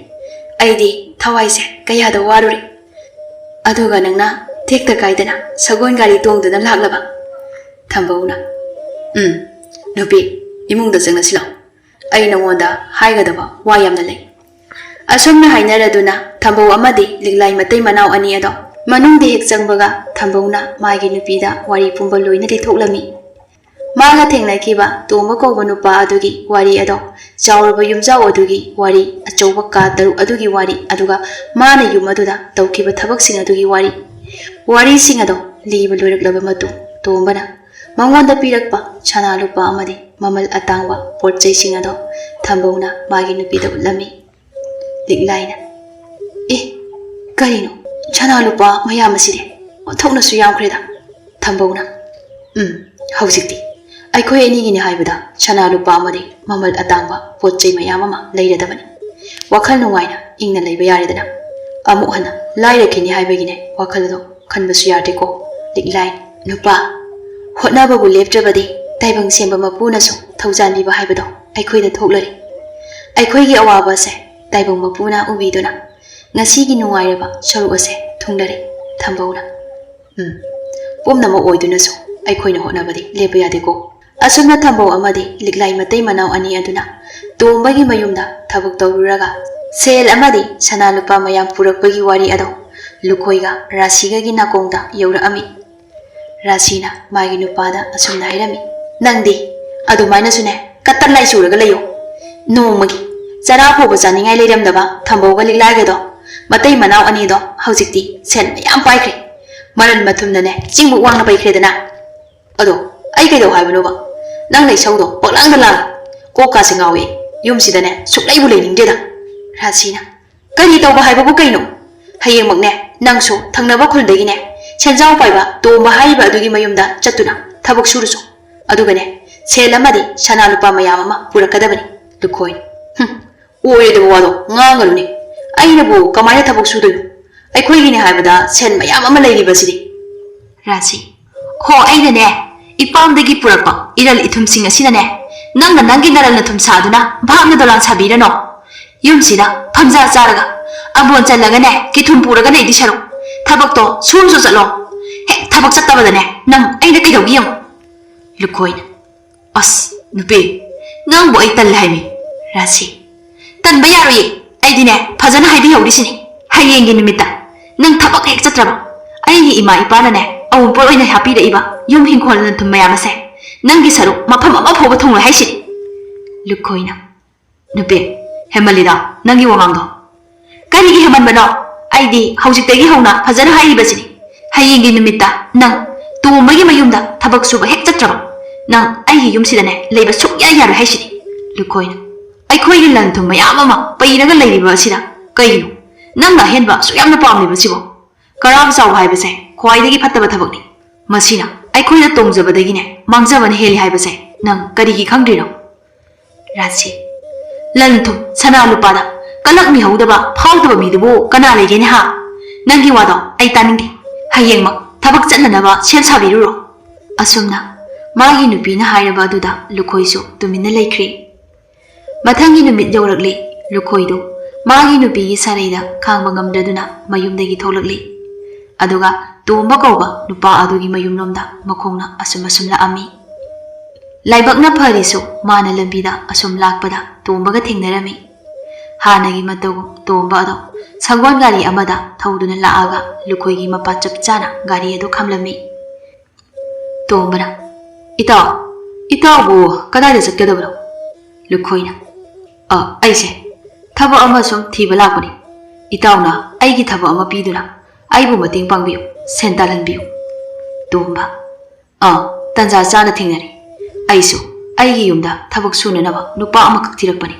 ꯑꯩꯗꯤ ꯊꯋꯥꯏꯁꯦ ꯀꯌꯥꯗ ꯋꯥꯔꯨꯔꯦ꯫ ꯑꯗꯨꯒ ꯅꯪꯅ ꯇꯦꯛꯇ ꯀꯥꯏꯗꯅ ꯁꯒꯣꯜ ꯒꯥꯔꯤ ꯇꯣꯡꯗꯨꯅ ꯂꯥꯛꯂꯕ꯫ ꯊꯝꯕꯧꯅ, ꯎꯝ, ꯅꯨꯄꯤ, ꯏꯃꯨꯡꯗ ꯆꯪꯂꯁꯤ ꯂꯥꯎ꯫ ꯑꯩ ꯅꯉꯣꯟꯗ ꯍꯥꯏꯒꯗꯕ ꯋꯥ ꯌꯥꯝꯅ ꯂꯩ꯫ ꯑꯁꯨꯝꯅ ꯍꯥꯏꯅꯔꯗꯨꯅ ꯊꯝꯕꯧ ꯑꯃꯗꯤ ꯂꯤꯛꯂꯥꯏ ꯃꯇꯩ ꯃꯅꯥꯎ ꯑꯅꯤ ꯑꯗꯣ ꯃꯅꯨꯡꯗ ꯍꯦꯛ ꯆꯪꯕꯒ ꯊꯝꯕꯧꯅ ꯃꯥꯒꯤ ꯅꯨꯄꯤꯗ ꯋꯥꯔꯤ ꯄꯨꯝꯕ ꯂꯣꯏꯅ ꯂꯤꯊꯣꯛꯂꯝꯃꯤ꯫ ꯃꯥꯒ ꯊꯦꯡꯅꯈꯤꯕ ꯇꯣꯝꯕ ꯀꯧꯕ ꯅꯨꯄꯥ ꯑꯗꯨꯒꯤ ꯋꯥꯔꯤ ꯑꯗꯣ, ꯆꯥꯎꯔꯕ ꯌꯨꯝꯖꯥꯎ ꯑꯗꯨꯒꯤ ꯋꯥꯔꯤ, ꯑꯆꯧꯕ ꯀꯥ ꯇꯔꯨꯛ ꯑꯗꯨꯒꯤ ꯋꯥꯔꯤ, ꯑꯗꯨꯒ ꯃꯥꯅ ꯌꯨꯝ ꯑꯗꯨꯗ ꯇꯧꯈꯤꯕ ꯊꯕꯛꯁꯤꯡ ꯑꯗꯨꯒꯤ ꯋꯥꯔꯤ꯫ ꯋꯥꯔꯤꯁꯤꯡ ꯑꯗꯣ ꯂꯤꯕ ꯂꯣꯏꯔꯛꯂꯕ ꯃꯇꯨꯡ ꯇꯣꯝꯕꯅ ꯃꯉꯣꯟꯗ ꯄꯤꯔꯛꯄ ꯁꯅꯥ ꯂꯨꯄꯥ ꯑꯃꯗꯤ ꯃꯃꯜ ꯑꯇꯥꯡꯕ ꯄꯣꯠ ꯆꯩꯁꯤꯡ ꯑꯗꯣ ꯊꯝꯕꯧꯅ ꯃꯥꯒꯤ ꯅꯨꯄꯤꯗ ꯎꯠꯂꯝꯃꯤ꯫ ꯂꯤꯛꯂꯥꯏꯅ, "ꯑꯦ, ꯀꯔꯤꯅꯣ, ꯁꯅꯥ ꯂꯨꯄꯥ ꯃꯌꯥꯝ ꯑꯁꯤꯗꯤ ꯑꯣꯟꯊꯣꯛꯅꯁꯨ ꯌꯥꯝꯈ꯭ꯔꯦꯗ!" ꯊꯝꯕꯧꯅ, "ꯎꯝ, ꯍꯧꯖꯤꯛꯇꯤ ꯑꯩꯈꯣꯏ ꯑꯅꯤꯒꯤꯅꯤ ꯍꯥꯏꯕꯗ ꯁꯅꯥ ꯂꯨꯄꯥ ꯑꯃꯗꯤ ꯃꯃꯜ ꯑꯇꯥꯡꯕ ꯄꯣꯠ ꯆꯩ ꯃꯌꯥꯝ ꯑꯃ ꯂꯩꯔꯗꯕꯅꯤ꯫ ꯋꯥꯈꯜ ꯅꯨꯡꯉꯥꯏꯅ ꯏꯪꯅ ꯂꯩꯕ ꯌꯥꯔꯦꯗꯅ꯫ ꯑꯃꯨꯛ ꯍꯟꯅ ꯂꯥꯏꯔꯈꯤꯅꯤ ꯍꯥꯏꯕꯒꯤꯅꯦ ꯋꯥꯈꯜ ꯑꯗꯣ ꯈꯟꯕꯁꯨ ꯌꯥꯗꯦꯀꯣ, ꯂꯤꯛꯂꯥꯏ꯫ ꯅꯨꯄꯥ, ꯍꯣꯠꯅꯕꯕꯨ ꯂꯦꯞꯇ꯭ꯔꯕꯗꯤ ꯇꯥꯏꯕꯪ ꯁꯦꯝꯕ ꯃꯄꯨꯅꯁꯨ ꯊꯧꯖꯥꯟꯕꯤꯕ ꯍꯥꯏꯕꯗꯣ ꯑꯩꯈꯣꯏꯗ ꯊꯣꯛꯂꯔꯦ꯫ ꯑꯩꯈꯣꯏꯒꯤ ꯑꯋꯥꯕꯁꯦ ꯇꯥꯏꯕꯪ ꯃꯄꯨꯅ ꯎꯕꯤꯗꯨꯅ ꯉꯁꯤꯒꯤ ꯅꯨꯡꯉꯥꯏꯔꯕ ꯁꯔꯨꯛ ꯑꯁꯦ ꯊꯨꯡꯂꯔꯦ ꯊꯝꯕꯧꯅ꯫ ꯎꯝ, ꯄꯨꯝꯅꯃꯛ ꯑꯣꯏꯗꯨꯅꯁꯨ ꯑꯩꯈꯣꯏꯅ ꯍꯣꯠꯅꯕꯗꯤ ꯂꯦꯞꯄ ꯌꯥꯗꯦꯀꯣ꯫ ꯑꯁꯨꯝꯅ ꯊꯝꯕꯧ ꯑꯃꯗꯤ ꯂꯤꯛꯂꯥꯏ ꯃꯇꯩ ꯃꯅꯥꯎ ꯑꯅꯤ ꯑꯗꯨꯅ ꯇꯣꯝꯕꯒꯤ ꯃꯌꯨꯝꯗ ꯊꯕꯛ ꯇꯧꯔꯨꯔꯒ ꯁꯦꯜ ꯑꯃꯗꯤ ꯁꯅꯥ ꯂꯨꯄꯥ ꯃꯌꯥꯝ ꯄꯨꯔꯛꯄꯒꯤ ꯋꯥꯔꯤ ꯑꯗꯣ ꯂꯨꯈꯣꯏꯒ ꯔꯥꯁꯤꯒꯒꯤ ꯅꯥꯀꯣꯡꯗ ꯌꯧꯔꯛꯑꯝꯃꯤ꯫ ꯔꯥꯁꯤꯅ ꯃꯥꯒꯤ ꯅꯨꯄꯥꯗ ꯑꯁꯨꯝꯅ ꯍꯥꯏꯔꯝꯃꯤ, "ꯅꯪꯗꯤ ꯑꯗꯨꯃꯥꯏꯅꯁꯨꯅꯦ ꯀꯠꯇ ꯂꯥꯏ ꯆꯨꯔꯒ ꯂꯩꯌꯣ꯫ ꯅꯣꯡꯃꯒꯤ ꯆꯔꯥ ꯐꯥꯎꯕ ꯆꯥꯅꯤꯡꯉꯥꯏ ꯂꯩꯔꯝꯗꯕ ꯊꯝꯕꯧꯒ ꯂꯤꯛꯂꯥꯏꯒꯗꯣ ꯃꯇꯩ ꯃꯅꯥꯎ ꯑꯅꯤꯗꯣ ꯍꯧꯖꯤꯛꯇꯤ ꯁꯦꯜ ꯃꯌꯥꯝ ꯄꯥꯏꯈ꯭ꯔꯦ꯫ ꯃꯔꯟ ꯃꯊꯨꯝꯅꯅꯦ ꯆꯤꯡꯃꯨꯛ ꯋꯥꯡꯅ ꯄꯩꯈ꯭ꯔꯦꯗꯅ꯫ ꯑꯗꯣ ꯑꯩ ꯀꯩꯗꯧ ꯍꯥꯏꯕꯅꯣꯕ? ꯅꯪ ꯅ ꯏꯁꯧꯗꯣ ꯄꯛꯂꯥꯡꯗ ꯂꯥꯡꯉꯦ꯫ ꯀꯣꯛꯀꯥꯁꯦ ꯉꯥꯎꯏ꯫ ꯌꯨꯝꯁꯤꯗꯅꯦ ꯁꯨꯛꯂꯩꯕꯨ ꯂꯩꯅꯤꯡꯗꯦꯗ꯫" ꯔꯥꯁꯤꯅ, "ꯀꯔꯤ ꯇꯧꯕ ꯍꯥꯏꯕꯕꯨ ꯀꯩꯅꯣ? ꯍꯌꯦꯡꯃꯛꯅꯦ ꯅꯪꯁꯨ ꯊꯪꯅꯕ ꯈꯨꯜꯗꯒꯤꯅꯦ ꯁꯦꯟꯖꯥꯎ ꯄꯥꯏꯕ ꯇꯣꯝꯕ ꯍꯥꯏꯔꯤꯕ ꯑꯗꯨꯒꯤ ꯃꯌꯨꯝꯗ ꯆꯠꯇꯨꯅ ꯊꯕꯛ ꯁꯨꯔꯨꯁꯨ꯫ ꯑꯗꯨꯒꯅꯦ ꯁꯦꯜ ꯑꯃꯗꯤ ꯁꯅꯥ ꯂꯨꯄꯥ ꯃꯌꯥꯝ ꯑꯃ ꯄꯨꯔꯛꯀꯗꯕꯅꯤ꯫" ꯂꯨꯈꯣꯏ, "ꯍꯨꯝ, ꯑꯣꯏꯔꯣꯏꯗꯕ ꯋꯥꯗꯣ ꯉꯥꯡꯒꯅꯨꯅꯦ꯫ ꯑꯩꯅꯕꯨ ꯀꯃꯥꯏꯅ ꯊꯕꯛ ꯁꯨꯗꯣꯏꯅꯣ? ꯑꯩꯈꯣꯏꯒꯤꯅꯦ ꯍꯥꯏꯕꯗ ꯁꯦꯜ ꯃꯌꯥꯝ ꯑꯃ ꯂꯩꯔꯤꯕꯁꯤꯗꯤ꯫" ꯔꯥꯁꯤ, "ꯍꯣ, ꯑꯩꯅꯅꯦ ꯏꯄꯥꯝꯗꯒꯤ ꯄꯨꯔꯛꯄ ꯏꯔꯜ ꯏꯊꯨꯝꯁꯤꯡ ꯑꯁꯤꯅꯅꯦ ꯅꯪꯅ ꯅꯪꯒꯤ ꯅꯔꯜ ꯅꯊꯨꯝ ꯁꯥꯗꯨꯅ ꯚꯥꯞꯅ ꯗꯣꯂꯥꯟ ꯁꯥꯕꯤꯔꯅꯣ꯫ ꯌꯨꯝꯁꯤꯗ ꯐꯝꯖꯥ ꯆꯥꯔꯒ ꯑꯝꯕꯣꯟ ꯆꯜꯂꯒꯅꯦ ꯀꯤꯊꯨꯝ ꯄꯨꯔꯒ ꯂꯩꯗꯤ ꯁꯔꯨꯛ ꯊꯕꯛꯇꯣ ꯁꯨꯔꯁꯨ ꯆꯠꯂꯣ꯫ ꯍꯦꯛ ꯊꯕꯛ ꯆꯠꯇꯕꯗꯅꯦ ꯅꯪ ꯑꯩꯅ ꯀꯩꯗꯧꯒꯦ ꯌꯦꯡꯉꯨ꯫" ꯂꯨꯈꯣꯏꯅ, "ꯑꯁ ꯅꯨꯄꯤ, ꯅꯪꯕꯨ ꯑꯩ ꯇꯜꯂꯦ ꯍꯥꯏꯃꯤ꯫" ꯔꯥꯁꯤ, "ꯇꯟꯕ ꯌꯥꯔꯣꯏꯌꯦ꯫ ꯑꯩꯗꯤꯅꯦ ꯐꯖꯅ ꯍꯥꯏꯕꯤꯍꯧꯔꯤꯁꯤꯅꯤ꯫ ꯍꯌꯦꯡꯒꯤ ꯅꯨꯃꯤꯠꯇ ꯅꯪ ꯊꯕꯛ ꯍꯦꯛ ꯆꯠꯇ꯭ꯔꯕ ꯑꯩꯒꯤ ꯏꯃꯥ ꯏꯄꯥꯅꯅꯦ ꯑꯋꯨꯟꯄꯣꯠ ꯑꯣꯏꯅ ꯍꯥꯞꯄꯤꯔꯛꯏꯕ ꯌꯨꯝ ꯍꯤꯡꯈꯣꯜ ꯅꯊꯨꯝ ꯃꯌꯥꯝ ꯑꯁꯦ ꯅꯪꯒꯤ ꯁꯔꯨꯛ ꯃꯐꯝ ꯑꯃ ꯐꯥꯎꯕ ꯊꯨꯡꯂꯣꯏ ꯍꯥꯏꯁꯤꯅꯤ꯫" ꯂꯨꯈꯣꯏꯅ, "ꯅꯨꯄꯤ, ꯍꯦꯃꯜꯂꯤꯗ ꯅꯪꯒꯤ ꯋꯥꯉꯥꯡꯗꯣ꯫" "ꯀꯔꯤꯒꯤ ꯍꯦꯃꯟꯕꯅꯣ? ꯑꯩꯗꯤ ꯍꯧꯖꯤꯛꯇꯒꯤ ꯍꯧꯅ ꯐꯖꯅ ꯍꯥꯏꯔꯤꯕꯁꯤꯅꯤ꯫ ꯍꯌꯦꯡꯒꯤ ꯅꯨꯃꯤꯠꯇ ꯅꯪ ꯇꯣꯝꯕꯒꯤ ꯃꯌꯨꯝꯗ ꯊꯕꯛ ꯁꯨꯕ ꯍꯦꯛ ꯆꯠꯇ꯭ꯔꯕ ꯅꯪ ꯑꯩꯒꯤ ꯌꯨꯝꯁꯤꯗꯅꯦ ꯂꯩꯕ ꯁꯨꯛꯌꯥ ꯌꯥꯔꯣꯏ ꯍꯥꯏꯁꯤꯅꯤ꯫" ꯂꯨꯈꯣꯏꯅ, "ꯑꯩꯈꯣꯏꯒꯤ ꯂꯟ ꯊꯨꯝ ꯃꯌꯥꯝ ꯑꯃ ꯄꯩꯔꯒ ꯂꯩꯔꯤꯕ ꯑꯁꯤꯗ ꯀꯩꯅꯣ ꯅꯪꯅ ꯑꯍꯦꯟꯕ ꯑꯁꯨꯛ ꯌꯥꯝꯅ ꯄꯥꯝꯂꯤꯕꯁꯤꯕꯣ? ꯀꯔꯥꯝ ꯆꯥꯎꯕ ꯍꯥꯏꯕꯁꯦ ꯈ꯭ꯋꯥꯏꯗꯒꯤ ꯐꯠꯇꯕ ꯊꯕꯛꯅꯤ꯫ ꯃꯁꯤꯅ ꯑꯩꯈꯣꯏꯅ ꯇꯣꯡꯖꯕꯗꯒꯤꯅꯦ ꯃꯥꯡꯖꯕꯅ ꯍꯦꯜꯂꯤ ꯍꯥꯏꯕꯁꯦ ꯅꯪ ꯀꯔꯤꯒꯤ ꯈꯪꯗ꯭ꯔꯤꯅꯣ?" ꯔꯥꯖꯤ, "ꯂꯟ ꯊꯨꯝ ꯁꯅꯥ ꯂꯨꯄꯥꯗ ꯀꯂꯛꯃꯤꯍꯧꯗꯕ ꯐꯥꯎꯗꯕ ꯃꯤꯗꯨꯕꯨ ꯀꯅꯥ ꯂꯩꯒꯦꯅꯦ ꯍꯥ? ꯅꯪꯒꯤ ꯋꯥꯗꯣ ꯑꯩ ꯇꯥꯅꯤꯡꯗꯦ꯫ ꯍꯌꯦꯡꯃꯛ ꯊꯕꯛ ꯆꯠꯅꯅꯕ ꯁꯦꯝ ꯁꯥꯕꯤꯔꯨꯔꯣ꯫" ꯑꯁꯨꯝꯅ ꯃꯥꯒꯤ ꯅꯨꯄꯤꯅ ꯍꯥꯏꯔꯕ ꯑꯗꯨꯗ ꯂꯨꯈꯣꯏꯁꯨ ꯇꯨꯃꯤꯟꯅ ꯂꯩꯈ꯭ꯔꯦ꯫ ꯃꯊꯪꯒꯤ ꯅꯨꯃꯤꯠ ꯌꯧꯔꯛꯂꯦ꯫ ꯂꯨꯈꯣꯏꯗꯨ ꯃꯥꯒꯤ ꯅꯨꯄꯤꯒꯤ ꯁꯥꯔꯩꯗ ꯈꯥꯡꯕ ꯉꯝꯗꯗꯨꯅ ꯃꯌꯨꯝꯗꯒꯤ ꯊꯣꯛꯂꯛꯂꯤ꯫ ꯑꯗꯨꯒ ꯇꯣꯝꯕ ꯀꯧꯕ ꯅꯨꯄꯥ ꯑꯗꯨꯒꯤ ꯃꯌꯨꯝꯂꯣꯝꯗ ꯃꯈꯣꯡꯅ ꯑꯁꯨꯝ ꯑꯁꯨꯝ ꯂꯥꯛꯑꯝꯃꯤ꯫ ꯂꯥꯏꯕꯛꯅ ꯐꯔꯤꯁꯨ ꯃꯥꯅ ꯂꯝꯕꯤꯗ ꯑꯁꯨꯝ ꯂꯥꯛꯄꯗ ꯇꯣꯝꯕꯒ ꯊꯦꯡꯅꯔꯝꯃꯤ꯫ ꯍꯥꯟꯅꯒꯤ ꯃꯇꯧꯒꯨꯝ ꯇꯣꯝꯕ ꯑꯗꯣ ꯁꯒꯣꯜ ꯒꯥꯔꯤ ꯑꯃꯗ ꯊꯧꯗꯨꯅ ꯂꯥꯛꯑꯒ ꯂꯨꯈꯣꯏꯒꯤ ꯃꯄꯥ ꯆꯞ ꯆꯥꯅ ꯒꯥꯔꯤ ꯑꯗꯨ ꯈꯥꯝꯂꯝꯃꯤ꯫ ꯇꯣꯝꯕꯅ, "ꯏꯇꯥꯎ, ꯏꯇꯥꯎꯕꯨ ꯀꯗꯥꯏꯗ ꯆꯠꯀꯗꯕꯅꯣ?" ꯂꯨꯈꯣꯏꯅ, "ꯑ, ꯑꯩꯁꯦ ꯊꯕꯛ ꯑꯃ ꯁꯨꯝ ꯊꯤꯕ ꯂꯥꯛꯄꯅꯤ꯫ ꯏꯇꯥꯎꯅ ꯑꯩꯒꯤ ꯊꯕꯛ ꯑꯃ ꯄꯤꯗꯨꯅ ꯑꯩꯕꯨ ꯃꯇꯦꯡ ꯄꯥꯡꯕꯤꯌꯨ, ꯁꯦꯟ ꯇꯥꯜꯍꯟꯕꯤꯌꯨ꯫" ꯇꯣꯝꯕ, "ꯑ, ꯇꯟꯖꯥ ꯆꯥꯅ ꯊꯦꯡꯅꯔꯦ꯫ ꯑꯩꯁꯨ ꯑꯩꯒꯤ ꯌꯨꯝꯗ ꯊꯕꯛ ꯁꯨꯅꯅꯕ ꯅꯨꯄꯥ ꯑꯃꯈꯛ ꯊꯤꯔꯛꯄꯅꯤ꯫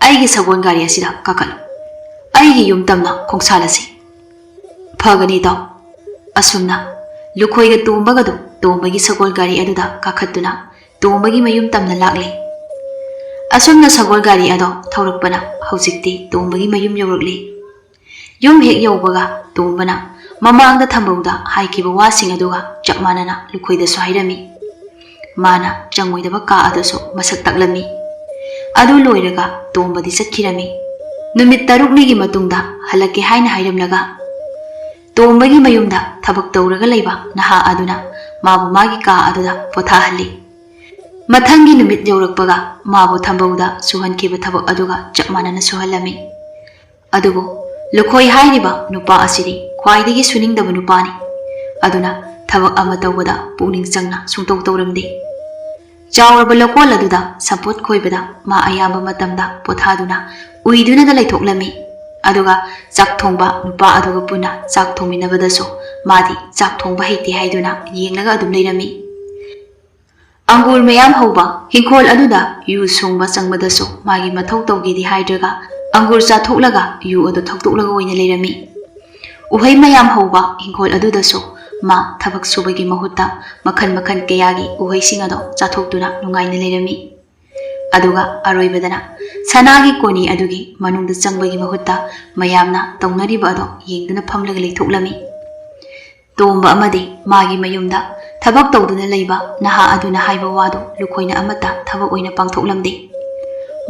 ꯑꯩꯒꯤ ꯁꯒꯣꯜ ꯒꯥꯔꯤ ꯑꯁꯤꯗ ꯀꯥꯈꯠꯂꯨ꯫ ꯑꯩꯒꯤ ꯌꯨꯝ ꯇꯝꯅ ꯈꯣꯡꯁꯥꯜꯂꯁꯤ꯫" "ꯐꯒꯅꯤ ꯏꯇꯥꯎ꯫" ꯑꯁꯨꯝꯅ ꯂꯨꯈꯣꯏꯒ ꯇꯣꯝꯕꯒꯗꯨ ꯇꯣꯝꯕꯒꯤ ꯁꯒꯣꯜ ꯒꯥꯔꯤ ꯑꯗꯨꯗ ꯀꯥꯈꯠꯇꯨꯅ ꯇꯣꯝꯕꯒꯤ ꯃꯌꯨꯝ ꯇꯝꯅ ꯂꯥꯛꯂꯦ꯫ ꯑꯁꯨꯝꯅ ꯁꯒꯣꯜ ꯒꯥꯔꯤ ꯑꯗꯣ ꯊꯧꯔꯛꯄꯅ ꯍꯧꯖꯤꯛꯇꯤ ꯇꯣꯝꯕꯒꯤ ꯃꯌꯨꯝ ꯌꯧꯔꯛꯂꯦ꯫ ꯌꯨꯝ ꯍꯦꯛ ꯌꯧꯕꯒ ꯇꯣꯝꯕꯅ ꯃꯃꯥꯡꯗ ꯊꯝꯕꯧꯗ ꯍꯥꯏꯈꯤꯕ ꯋꯥꯁꯤꯡ ꯑꯗꯨꯒ ꯆꯞ ꯃꯥꯟꯅꯅ ꯂꯨꯈꯣꯏꯗꯁꯨ ꯍꯥꯏꯔꯝꯃꯤ꯫ ꯃꯥꯅ ꯆꯪꯉꯣꯏꯗꯕ ꯀꯥ ꯑꯗꯨꯁꯨ ꯃꯁꯛ ꯇꯥꯛꯂꯝꯃꯤ꯫ ꯑꯗꯨ ꯂꯣꯏꯔꯒ ꯇꯣꯝꯕꯗꯤ ꯆꯠꯈꯤꯔꯝꯃꯤ꯫ ꯅꯨꯃꯤꯠ ꯇꯔꯨꯛꯅꯤꯒꯤ ꯃꯇꯨꯡꯗ ꯍꯜꯂꯛꯀꯦ ꯍꯥꯏꯅ ꯍꯥꯏꯔꯝꯂꯒ ꯇꯣꯝꯕꯒꯤ ꯃꯌꯨꯝꯗ ꯊꯕꯛ ꯇꯧꯔꯒ ꯂꯩꯕ ꯅꯍꯥ ꯑꯗꯨꯅ ꯃꯥꯕꯨ ꯃꯥꯒꯤ ꯀꯥ ꯑꯗꯨꯗ ꯄꯣꯊꯥꯍꯜꯂꯤ꯫ ꯃꯊꯪꯒꯤ ꯅꯨꯃꯤꯠ ꯌꯧꯔꯛꯄꯒ ꯃꯥꯕꯨ ꯊꯝꯕꯧꯗ ꯁꯨꯍꯟꯈꯤꯕ ꯊꯕꯛ ꯑꯗꯨꯒ ꯆꯞ ꯃꯥꯟꯅꯅ ꯁꯨꯍꯜꯂꯝꯃꯤ꯫ ꯑꯗꯨꯕꯨ ꯂꯨꯈꯣꯏ ꯍꯥꯏꯔꯤꯕ ꯅꯨꯄꯥ ꯑꯁꯤꯗꯤ ꯈ꯭ꯋꯥꯏꯗꯒꯤ ꯁꯨꯅꯤꯡꯗꯕ ꯅꯨꯄꯥꯅꯤ꯫ ꯑꯗꯨꯅ ꯊꯕꯛ ꯑꯃ ꯇꯧꯕꯗ ꯄꯨꯛꯅꯤꯡ ꯆꯪꯅ ꯁꯨꯡꯇꯧ ꯇꯧꯔꯝꯗꯦ꯫ ꯆꯥꯎꯔꯕ ꯂꯧꯀꯣꯜ ꯑꯗꯨꯗ ꯁꯝꯄꯣꯠ ꯈꯣꯏꯕꯗ ꯃꯥ ꯑꯌꯥꯝꯕ ꯃꯇꯝꯗ ꯄꯣꯊꯥꯗꯨꯅ ꯎꯏꯗꯨꯅꯗ ꯂꯩꯊꯣꯛꯂꯝꯃꯤ꯫ ꯑꯗꯨꯒ ꯆꯥꯛ ꯊꯣꯡꯕ ꯅꯨꯄꯥ ꯑꯗꯨꯒ ꯄꯨꯟꯅ ꯆꯥꯛ ꯊꯣꯡꯃꯤꯟꯅꯕꯗꯁꯨ ꯃꯥꯗꯤ ꯆꯥꯛ ꯊꯣꯡꯕ ꯍꯩꯇꯦ ꯍꯥꯏꯗꯨꯅ ꯌꯦꯡꯂꯒ ꯑꯗꯨꯝ ꯂꯩꯔꯝꯃꯤ꯫ ꯑꯪꯒꯨꯔ ꯃꯌꯥꯝ ꯍꯧꯕ ꯍꯤꯡꯈꯣꯜ ꯑꯗꯨꯗ ꯌꯨ ꯁꯨꯡꯕ ꯆꯪꯕꯗꯁꯨ ꯃꯥꯒꯤ ꯃꯊꯧ ꯇꯧꯒꯦꯗꯤ ꯍꯥꯏꯗ꯭ꯔꯒ ꯑꯪꯒꯨꯔ ꯆꯥꯊꯣꯛꯂꯒ ꯌꯨ ꯑꯗꯨ ꯊꯛꯇꯣꯛꯂꯒ ꯑꯣꯏꯅ ꯂꯩꯔꯝꯃꯤ꯫ ꯎꯍꯩ ꯃꯌꯥꯝ ꯍꯧꯕ ꯍꯤꯡꯈꯣꯜ ꯑꯗꯨꯗꯁꯨ ꯃꯥ ꯊꯕꯛ ꯁꯨꯕꯒꯤ ꯃꯍꯨꯠꯇ ꯃꯈꯜ ꯃꯈꯜ ꯀꯌꯥꯒꯤ ꯎꯍꯩꯁꯤꯡ ꯑꯗꯨ ꯆꯥꯊꯣꯛꯇꯨꯅ ꯅꯨꯡꯉꯥꯏꯅ ꯂꯩꯔꯝꯃꯤ꯫ ꯑꯗꯨꯒ ꯑꯔꯣꯏꯕꯗꯅ ꯁꯅꯥꯒꯤ ꯀꯣꯅꯤ ꯑꯗꯨꯒꯤ ꯃꯅꯨꯡꯗ ꯆꯪꯕꯒꯤ ꯃꯍꯨꯠꯇ ꯃꯌꯥꯝꯅ ꯇꯧꯅꯔꯤꯕ ꯑꯗꯨ ꯌꯦꯡꯗꯨꯅ ꯐꯝꯂꯒ ꯂꯩꯊꯣꯛꯂꯝꯃꯤ꯫ ꯇꯣꯝꯕ ꯑꯃꯗꯤ ꯃꯥꯒꯤ ꯃꯌꯨꯝꯗ ꯊꯕꯛ ꯇꯧꯗꯨꯅ ꯂꯩꯕ ꯅꯍꯥ ꯑꯗꯨꯅ ꯍꯥꯏꯕ ꯋꯥꯗꯨ ꯂꯨꯈꯣꯏꯅ ꯑꯃꯠꯇ ꯊꯕꯛ ꯑꯣꯏꯅ ꯄꯥꯡꯊꯣꯛꯂꯝꯗꯦ꯫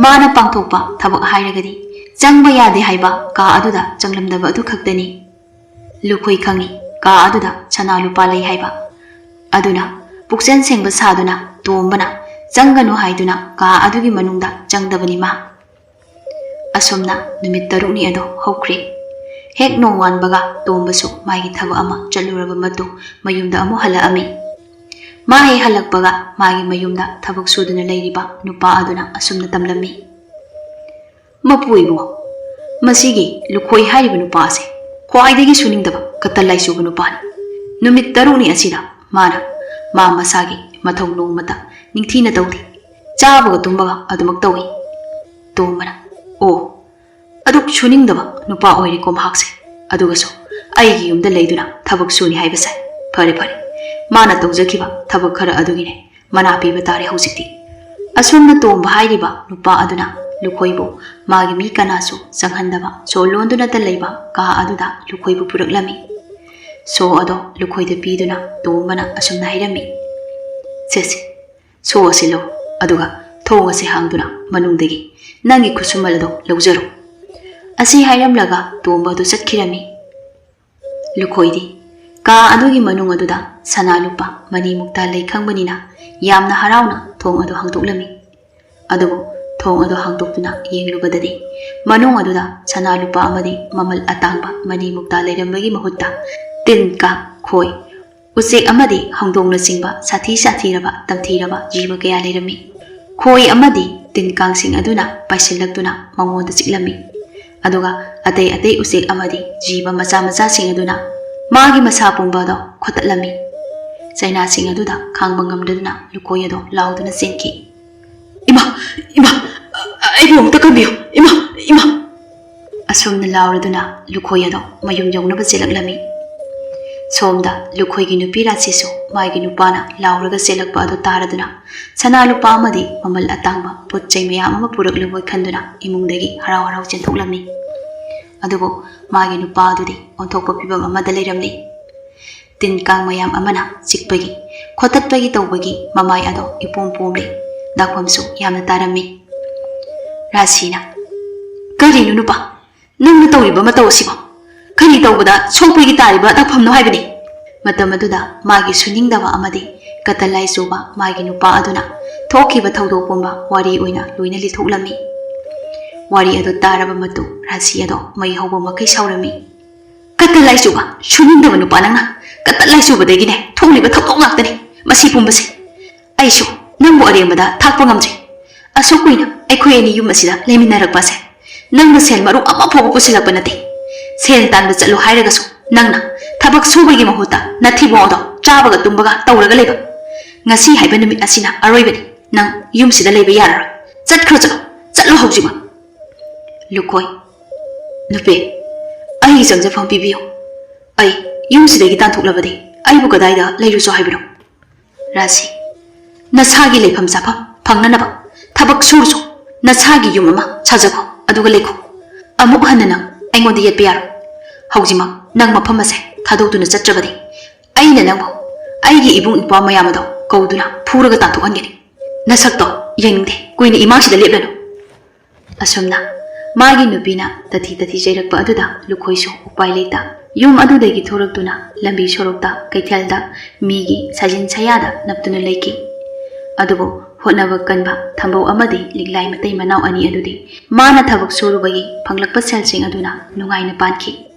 ꯃꯥꯅ ꯄꯥꯡꯊꯣꯛꯄ ꯊꯕꯛ ꯍꯥꯏꯔꯒꯗꯤ ꯆꯪꯕ ꯌꯥꯗꯦ ꯍꯥꯏꯕ ꯀꯥ ꯑꯗꯨꯗ ꯆꯪꯂꯝꯗꯕ ꯑꯗꯨ ꯈꯛꯇꯅꯤ꯫ ꯂꯨꯈꯣꯏ ꯈꯪꯏ ꯀꯥ ꯑꯗꯨꯗ ꯁꯅꯥ ꯂꯨꯄꯥ ꯂꯩ ꯍꯥꯏꯕ꯫ ꯑꯗꯨꯅ ꯄꯨꯛꯆꯦꯜ ꯁꯦꯡꯕ ꯁꯥꯗꯨꯅ ꯇꯣꯝꯕꯅ ꯆꯪꯒꯅꯨ ꯍꯥꯏꯗꯨꯅ ꯀꯥ ꯑꯗꯨꯒꯤ ꯃꯅꯨꯡꯗ ꯆꯪꯗꯕꯅꯤ ꯃꯥ꯫ ꯑꯁꯨꯝꯅ ꯅꯨꯃꯤꯠ ꯇꯔꯨꯛꯅꯤ ꯑꯗꯣ ꯍꯧꯈ꯭ꯔꯦ꯫ ꯍꯦꯛ ꯅꯣꯡꯉꯥꯟꯕꯒ ꯇꯣꯝꯕꯁꯨ ꯃꯥꯒꯤ ꯊꯕꯛ ꯑꯃ ꯆꯠꯂꯨꯔꯕ ꯃꯇꯨꯡ ꯃꯌꯨꯝꯗ ꯑꯃꯨꯛ ꯍꯜꯂꯛꯑꯝꯃꯤ꯫ ꯃꯥ ꯍꯦꯛ ꯍꯜꯂꯛꯄꯒ ꯃꯥꯒꯤ ꯃꯌꯨꯝꯗ ꯊꯕꯛ ꯁꯨꯗꯨꯅ ꯂꯩꯔꯤꯕ ꯅꯨꯄꯥ ꯑꯗꯨꯅ ꯑꯁꯨꯝꯅ ꯇꯝꯂꯝꯃꯤ꯫ "ꯃꯄꯨ ꯏꯕꯨꯡꯉꯣ, ꯃꯁꯤꯒꯤ ꯂꯨꯈꯣꯏ ꯍꯥꯏꯔꯤꯕ ꯅꯨꯄꯥ ꯑꯁꯦ ꯈ꯭ꯋꯥꯏꯗꯒꯤ ꯁꯨꯅꯤꯡꯗꯕ ꯀꯇꯜ ꯂꯥꯏꯆꯨꯕ ꯅꯨꯄꯥꯅꯤ꯫ ꯅꯨꯃꯤꯠ ꯇꯔꯨꯛꯅꯤ ꯑꯁꯤꯗ ꯃꯥꯅ ꯃꯥ ꯃꯁꯥꯒꯤ ꯃꯊꯧ ꯅꯣꯡꯃꯇ ꯅꯤꯡꯊꯤꯅ ꯇꯧꯗꯦ꯫ ꯆꯥꯕꯒ ꯇꯨꯝꯕꯒ ꯑꯗꯨꯃꯛ ꯇꯧꯏ꯫" ꯇꯣꯝꯕꯅ, "ꯑꯣ, ꯑꯗꯨꯛ ꯁꯨꯅꯤꯡꯗꯕ ꯅꯨꯄꯥ ꯑꯣꯏꯔꯦꯀꯣ ꯃꯍꯥꯛꯁꯦ꯫ ꯑꯗꯨꯒꯁꯨ ꯑꯩꯒꯤ ꯌꯨꯝꯗ ꯂꯩꯗꯨꯅ ꯊꯕꯛ ꯁꯨꯅꯤ ꯍꯥꯏꯕꯁꯦ꯫ ꯐꯔꯦ, ꯐꯔꯦ, ꯃꯥꯅ ꯇꯧꯖꯈꯤꯕ ꯊꯕꯛ ꯈꯔ ꯑꯗꯨꯒꯤꯅꯦ ꯃꯅꯥ ꯄꯤꯕ ꯇꯥꯔꯦ ꯍꯧꯖꯤꯛꯇꯤ꯫" ꯑꯁꯨꯝꯅ ꯇꯣꯝꯕ ꯍꯥꯏꯔꯤꯕ ꯅꯨꯄꯥ ꯑꯗꯨꯅ ꯂꯨꯈꯣꯏꯕꯨ ꯃꯥꯒꯤ ꯃꯤ ꯀꯅꯥꯁꯨ ꯆꯪꯍꯟꯗꯕ ꯁꯣ ꯂꯣꯟꯗꯨꯅꯇ ꯂꯩꯕ ꯀꯥ ꯑꯗꯨꯗ ꯂꯨꯈꯣꯏꯕꯨ ꯄꯨꯔꯛꯂꯝꯃꯤ꯫ ꯁꯣ ꯑꯗꯣ ꯂꯨꯈꯣꯏꯗ ꯄꯤꯗꯨꯅ ꯇꯣꯝꯕꯅ ꯑꯁꯨꯝꯅ ꯍꯥꯏꯔꯝꯃꯤ, "ꯁꯦ, ꯁꯦ, ꯁꯣ ꯑꯁꯤ ꯂꯧ, ꯑꯗꯨꯒ ꯊꯣꯡ ꯑꯁꯤ ꯍꯥꯡꯗꯨꯅ ꯃꯅꯨꯡꯗꯒꯤ ꯅꯪꯒꯤ ꯈꯨꯠꯁꯨꯃꯜ ꯑꯗꯨ ꯂꯧꯖꯔꯣ꯫" ꯑꯁꯤ ꯍꯥꯏꯔꯝꯂꯒ ꯇꯣꯝꯕ ꯑꯗꯨ ꯆꯠꯈꯤꯔꯝꯃꯤ꯫ ꯂꯨꯈꯣꯏꯗꯤ ꯀꯥ ꯑꯗꯨꯒꯤ ꯃꯅꯨꯡ ꯑꯗꯨꯗ ꯁꯅꯥ ꯂꯨꯄꯥ ꯃꯅꯤ ꯃꯨꯛꯇꯥ ꯂꯩ ꯈꯪꯕꯅꯤꯅ ꯌꯥꯝꯅ ꯍꯔꯥꯎꯅ ꯊꯣꯡ ꯑꯗꯨ ꯍꯥꯡꯗꯣꯛꯂꯝꯃꯤ꯫ ꯑꯗꯨꯕꯨ ꯊꯣꯡ ꯑꯗꯨ ꯍꯥꯡꯗꯣꯛꯇꯨꯅ ꯌꯦꯡꯂꯨꯕꯗꯗꯤ ꯃꯅꯨꯡ ꯑꯗꯨꯗ ꯁꯅꯥ ꯂꯨꯄꯥ ꯑꯃꯗꯤ ꯃꯃꯜ ꯑꯇꯥꯡꯕ ꯃꯅꯤ ꯃꯨꯛꯇꯥ ꯂꯩꯔꯝꯕꯒꯤ ꯃꯍꯨꯠꯇ ꯇꯤꯟ, ꯀꯥꯡ, ꯈꯣꯏ, ꯎꯆꯦꯛ ꯑꯃꯗꯤ ꯍꯧꯗꯣꯡꯅꯆꯤꯡꯕ ꯁꯥꯊꯤ ꯁꯥꯊꯤꯔꯕ ꯇꯝꯊꯤꯔꯕ ꯖꯤꯕ ꯀꯌꯥ ꯂꯩꯔꯝꯃꯤ꯫ ꯈꯣꯏ ꯑꯃꯗꯤ ꯇꯤꯟ ꯀꯥꯡꯁꯤꯡ ꯑꯗꯨꯅ ꯄꯥꯏꯁꯤꯜꯂꯛꯇꯨꯅ ꯃꯉꯣꯟꯗ ꯆꯤꯛꯂꯝꯃꯤ꯫ ꯑꯗꯨꯒ ꯑꯇꯩ ꯑꯇꯩ ꯎꯆꯦꯛ ꯑꯃꯗꯤ ꯖꯤꯕ ꯃꯆꯥ ꯃꯆꯥꯁꯤꯡ ꯑꯗꯨꯅ ꯃꯥꯒꯤ ꯃꯁꯥ ꯄꯨꯝꯕ ꯑꯗꯣ ꯈꯣꯠꯇꯠꯂꯝꯃꯤ꯫ ꯆꯩꯅꯥꯁꯤꯡ ꯑꯗꯨꯗ ꯈꯥꯡꯕ ꯉꯝꯗꯗꯨꯅ ꯂꯨꯀꯣꯏ ꯑꯗꯣ ꯂꯥꯎꯗꯨꯅ ꯆꯦꯟꯈꯤ꯫ "ꯏꯃꯥ! ꯏꯃꯥ! ꯑꯩꯕꯨ ꯑꯃꯨꯛꯇ ꯀꯟꯕꯤꯌꯨ! ꯏꯃꯥ! ꯏꯃꯥ!" ꯑꯁꯨꯝꯅ ꯂꯥꯎꯔꯗꯨꯅ ꯂꯨꯈꯣꯏ ꯑꯗꯣ ꯃꯌꯨꯝ ꯌꯧꯅꯕ ꯆꯦꯜꯂꯛꯂꯝꯃꯤ꯫ ꯁꯣꯝꯗ ꯂꯨꯈꯣꯏꯒꯤ ꯅꯨꯄꯤ ꯔꯥꯁꯤꯁꯨ ꯃꯥꯒꯤ ꯅꯨꯄꯥꯅ ꯂꯥꯎꯔꯒ ꯆꯦꯜꯂꯛꯄ ꯑꯗꯨ ꯇꯥꯔꯗꯨꯅ ꯁꯅꯥ ꯂꯨꯄꯥ ꯑꯃꯗꯤ ꯃꯃꯜ ꯑꯇꯥꯡꯕ ꯄꯣꯠ ꯆꯩ ꯃꯌꯥꯝ ꯑꯃ ꯄꯨꯔꯛꯂꯕꯣꯏ ꯈꯟꯗꯨꯅ ꯏꯃꯨꯡꯗꯒꯤ ꯍꯔꯥꯎ ꯍꯔꯥꯎ ꯆꯦꯟꯊꯣꯛꯂꯝꯃꯤ꯫ ꯑꯗꯨꯕꯨ ꯃꯥꯒꯤ ꯅꯨꯄꯥ ꯑꯗꯨꯗꯤ ꯑꯣꯟꯊꯣꯛꯄ ꯐꯤꯕꯝ ꯑꯃꯗ ꯂꯩꯔꯝꯂꯤ꯫ ꯇꯤꯟ ꯀꯥꯡ ꯃꯌꯥꯝ ꯑꯃꯅ ꯆꯤꯛꯄꯒꯤ, ꯈꯣꯠꯇꯠꯄꯒꯤ ꯇꯧꯕꯒꯤ ꯃꯃꯥꯏ ꯑꯗꯣ ꯏꯄꯣꯝ ꯄꯣꯝꯂꯤ꯫ ꯗꯥꯛꯐꯝꯁꯨ ꯌꯥꯝꯅ ꯇꯥꯔꯝꯃꯤ꯫ ꯔꯥꯁꯤꯅ, "ꯀꯔꯤꯅꯣ ꯅꯨꯄꯥ, ꯅꯪꯅ ꯇꯧꯔꯤꯕ ꯃꯇꯧ ꯑꯁꯤꯕꯣ? ꯀꯔꯤ ꯇꯧꯕꯗ ꯁꯣꯛꯄꯒꯤ ꯇꯥꯔꯤꯕ ꯇꯥꯛꯐꯝꯅꯣ ꯍꯥꯏꯕꯅꯤ?" ꯃꯇꯝ ꯑꯗꯨꯗ ꯃꯥꯒꯤ ꯁꯨꯅꯤꯡꯗꯕ ꯑꯃꯗꯤ ꯀꯇꯜ ꯂꯥꯏꯆꯨꯕ ꯃꯥꯒꯤ ꯅꯨꯄꯥ ꯑꯗꯨꯅ ꯊꯣꯛꯈꯤꯕ ꯊꯧꯗꯣꯛ ꯄꯨꯝꯕ ꯋꯥꯔꯤ ꯑꯣꯏꯅ ꯂꯣꯏꯅ ꯂꯤꯊꯣꯛꯂꯝꯃꯤ꯫ ꯋꯥꯔꯤ ꯑꯗꯨ ꯇꯥꯔꯕ ꯃꯇꯨꯡ ꯔꯥꯖꯤ ꯑꯗꯣ ꯃꯩ ꯍꯧꯕ ꯃꯈꯩ ꯁꯥꯎꯔꯝꯃꯤ꯫ "ꯀꯇꯜ ꯂꯥꯏꯆꯨꯕ, ꯁꯨꯅꯤꯡꯗꯕ ꯅꯨꯄꯥ ꯅꯪꯅ꯫ ꯀꯇꯜ ꯂꯥꯏꯆꯨꯕꯗꯒꯤꯅꯦ ꯊꯣꯛꯂꯤꯕ ꯊꯧꯗꯣꯛ ꯉꯥꯛꯇꯅꯤ ꯃꯁꯤ ꯄꯨꯝꯕꯁꯦ꯫ ꯑꯩꯁꯨ ꯅꯪꯕꯨ ꯑꯔꯦꯝꯕꯗ ꯊꯥꯛꯄ ꯉꯝꯗ꯭ꯔꯦ꯫ ꯑꯁꯨꯛ ꯀꯨꯏꯅ ꯑꯩꯈꯣꯏ ꯑꯅꯤ ꯌꯨꯝ ꯑꯁꯤꯗ ꯂꯩꯃꯤꯟꯅꯔꯛꯄꯁꯦ ꯅꯪꯅ ꯁꯦꯜ ꯃꯔꯨꯞ ꯑꯃ ꯐꯥꯎꯕ ꯄꯨꯁꯤꯜꯂꯛꯄ ꯅꯠꯇꯦ꯫ ꯁꯦꯜ ꯇꯥꯟꯕ ꯆꯠꯂꯨ ꯍꯥꯏꯔꯒꯁꯨ ꯅꯪꯅ ꯊꯕꯛ ꯁꯨꯕꯒꯤ ꯃꯍꯨꯠꯇ ꯅꯊꯤꯕꯣꯡ ꯑꯗꯣ ꯆꯥꯕꯒ ꯇꯨꯝꯕꯒ ꯇꯧꯔꯒ ꯂꯩꯕ꯫ ꯉꯁꯤ ꯍꯥꯏꯕ ꯅꯨꯃꯤꯠ ꯑꯁꯤꯅ ꯑꯔꯣꯏꯕꯅꯤ꯫ ꯅꯪ ꯌꯨꯝꯁꯤꯗ ꯂꯩꯕ ꯌꯥꯔꯔꯣꯏ꯫ ꯆꯠꯈ꯭ꯔꯣ, ꯆꯠꯂꯣ, ꯆꯠꯂꯣ ꯍꯧꯖꯤꯛꯃꯛ!" ꯂꯨꯀꯣꯏ, "ꯅꯨꯄꯤ, ꯑꯩꯒꯤ ꯆꯪꯖꯐꯝ ꯄꯤꯕꯤꯌꯨ꯫ ꯑꯩ ꯌꯨꯝꯁꯤꯗꯒꯤ ꯇꯥꯟꯊꯣꯛꯂꯕꯗꯤ ꯑꯩꯕꯨ ꯀꯗꯥꯏꯗ ꯂꯩꯔꯨꯁꯨ ꯍꯥꯏꯕꯅꯣ?" ꯔꯥꯖꯤ, "ꯅꯁꯥꯒꯤ ꯂꯩꯐꯝ ꯆꯥꯐꯝ ꯐꯪꯅꯅꯕ ꯊꯕꯛ ꯁꯨꯔꯨꯁꯨ, ꯅꯁꯥꯒꯤ ꯌꯨꯝ ꯑꯃ ꯁꯥꯖꯈꯣ, ꯑꯗꯨꯒ ꯂꯩꯈꯣ꯫ ꯑꯃꯨꯛ ꯍꯟꯅ ꯅꯪ ꯑꯩꯉꯣꯟꯗ ꯌꯦꯠꯄ ꯌꯥꯔꯣꯏ꯫ ꯍꯧꯖꯤꯛꯃꯛ ꯅꯪ ꯃꯐꯝ ꯑꯁꯦ ꯊꯥꯗꯣꯛꯇꯨꯅ ꯆꯠꯇ꯭ꯔꯕꯗꯤ ꯑꯩꯅ ꯅꯪꯕꯨ ꯑꯩꯒꯤ ꯏꯕꯨꯡ ꯏꯄ꯭ꯋꯥ ꯃꯌꯥꯝ ꯑꯗꯣ ꯀꯧꯗꯨꯅ ꯐꯨꯔꯒ ꯇꯥꯟꯊꯣꯛꯍꯟꯒꯅꯤ꯫ ꯅꯁꯛꯇꯣ ꯌꯦꯡꯅꯤꯡꯗꯦ꯫ ꯀꯨꯏꯅ ꯏꯃꯥꯡꯁꯤꯗ ꯂꯦꯞꯂꯅꯨ꯫" ꯑꯁꯨꯝꯅ ꯃꯥꯒꯤ ꯅꯨꯄꯤꯅ ꯇꯊꯤ ꯇꯊꯤ ꯆꯩꯔꯛꯄ ꯑꯗꯨꯗ ꯂꯨꯈꯣꯏꯁꯨ ꯎꯄꯥꯏ ꯂꯩꯇ ꯌꯨꯝ ꯑꯗꯨꯗꯒꯤ ꯊꯣꯔꯛꯇꯨꯅ ꯂꯝꯕꯤ ꯁꯣꯔꯣꯛꯇ, ꯀꯩꯊꯦꯜꯗ, ꯃꯤꯒꯤ ꯁꯥꯖꯤꯟ ꯁꯌꯥꯗ ꯅꯞꯇꯨꯅ ꯂꯩꯈꯤ꯫ ꯑꯗꯨꯕꯨ ꯍꯣꯠꯅꯕ ꯀꯟꯕ ꯊꯝꯕꯧ ꯑꯃꯗꯤ ꯂꯤꯛꯂꯥꯏ ꯃꯇꯩ ꯃꯅꯥꯎ ꯑꯅꯤ ꯑꯗꯨꯗꯤ ꯃꯥꯅ ꯊꯕꯛ ꯁꯨꯔꯨꯕꯒꯤ ꯐꯪꯂꯛꯄ ꯁꯦꯜꯁꯤꯡ ꯑꯗꯨꯅ ꯅꯨꯡꯉꯥꯏꯅ ꯄꯥꯟꯈꯤ꯫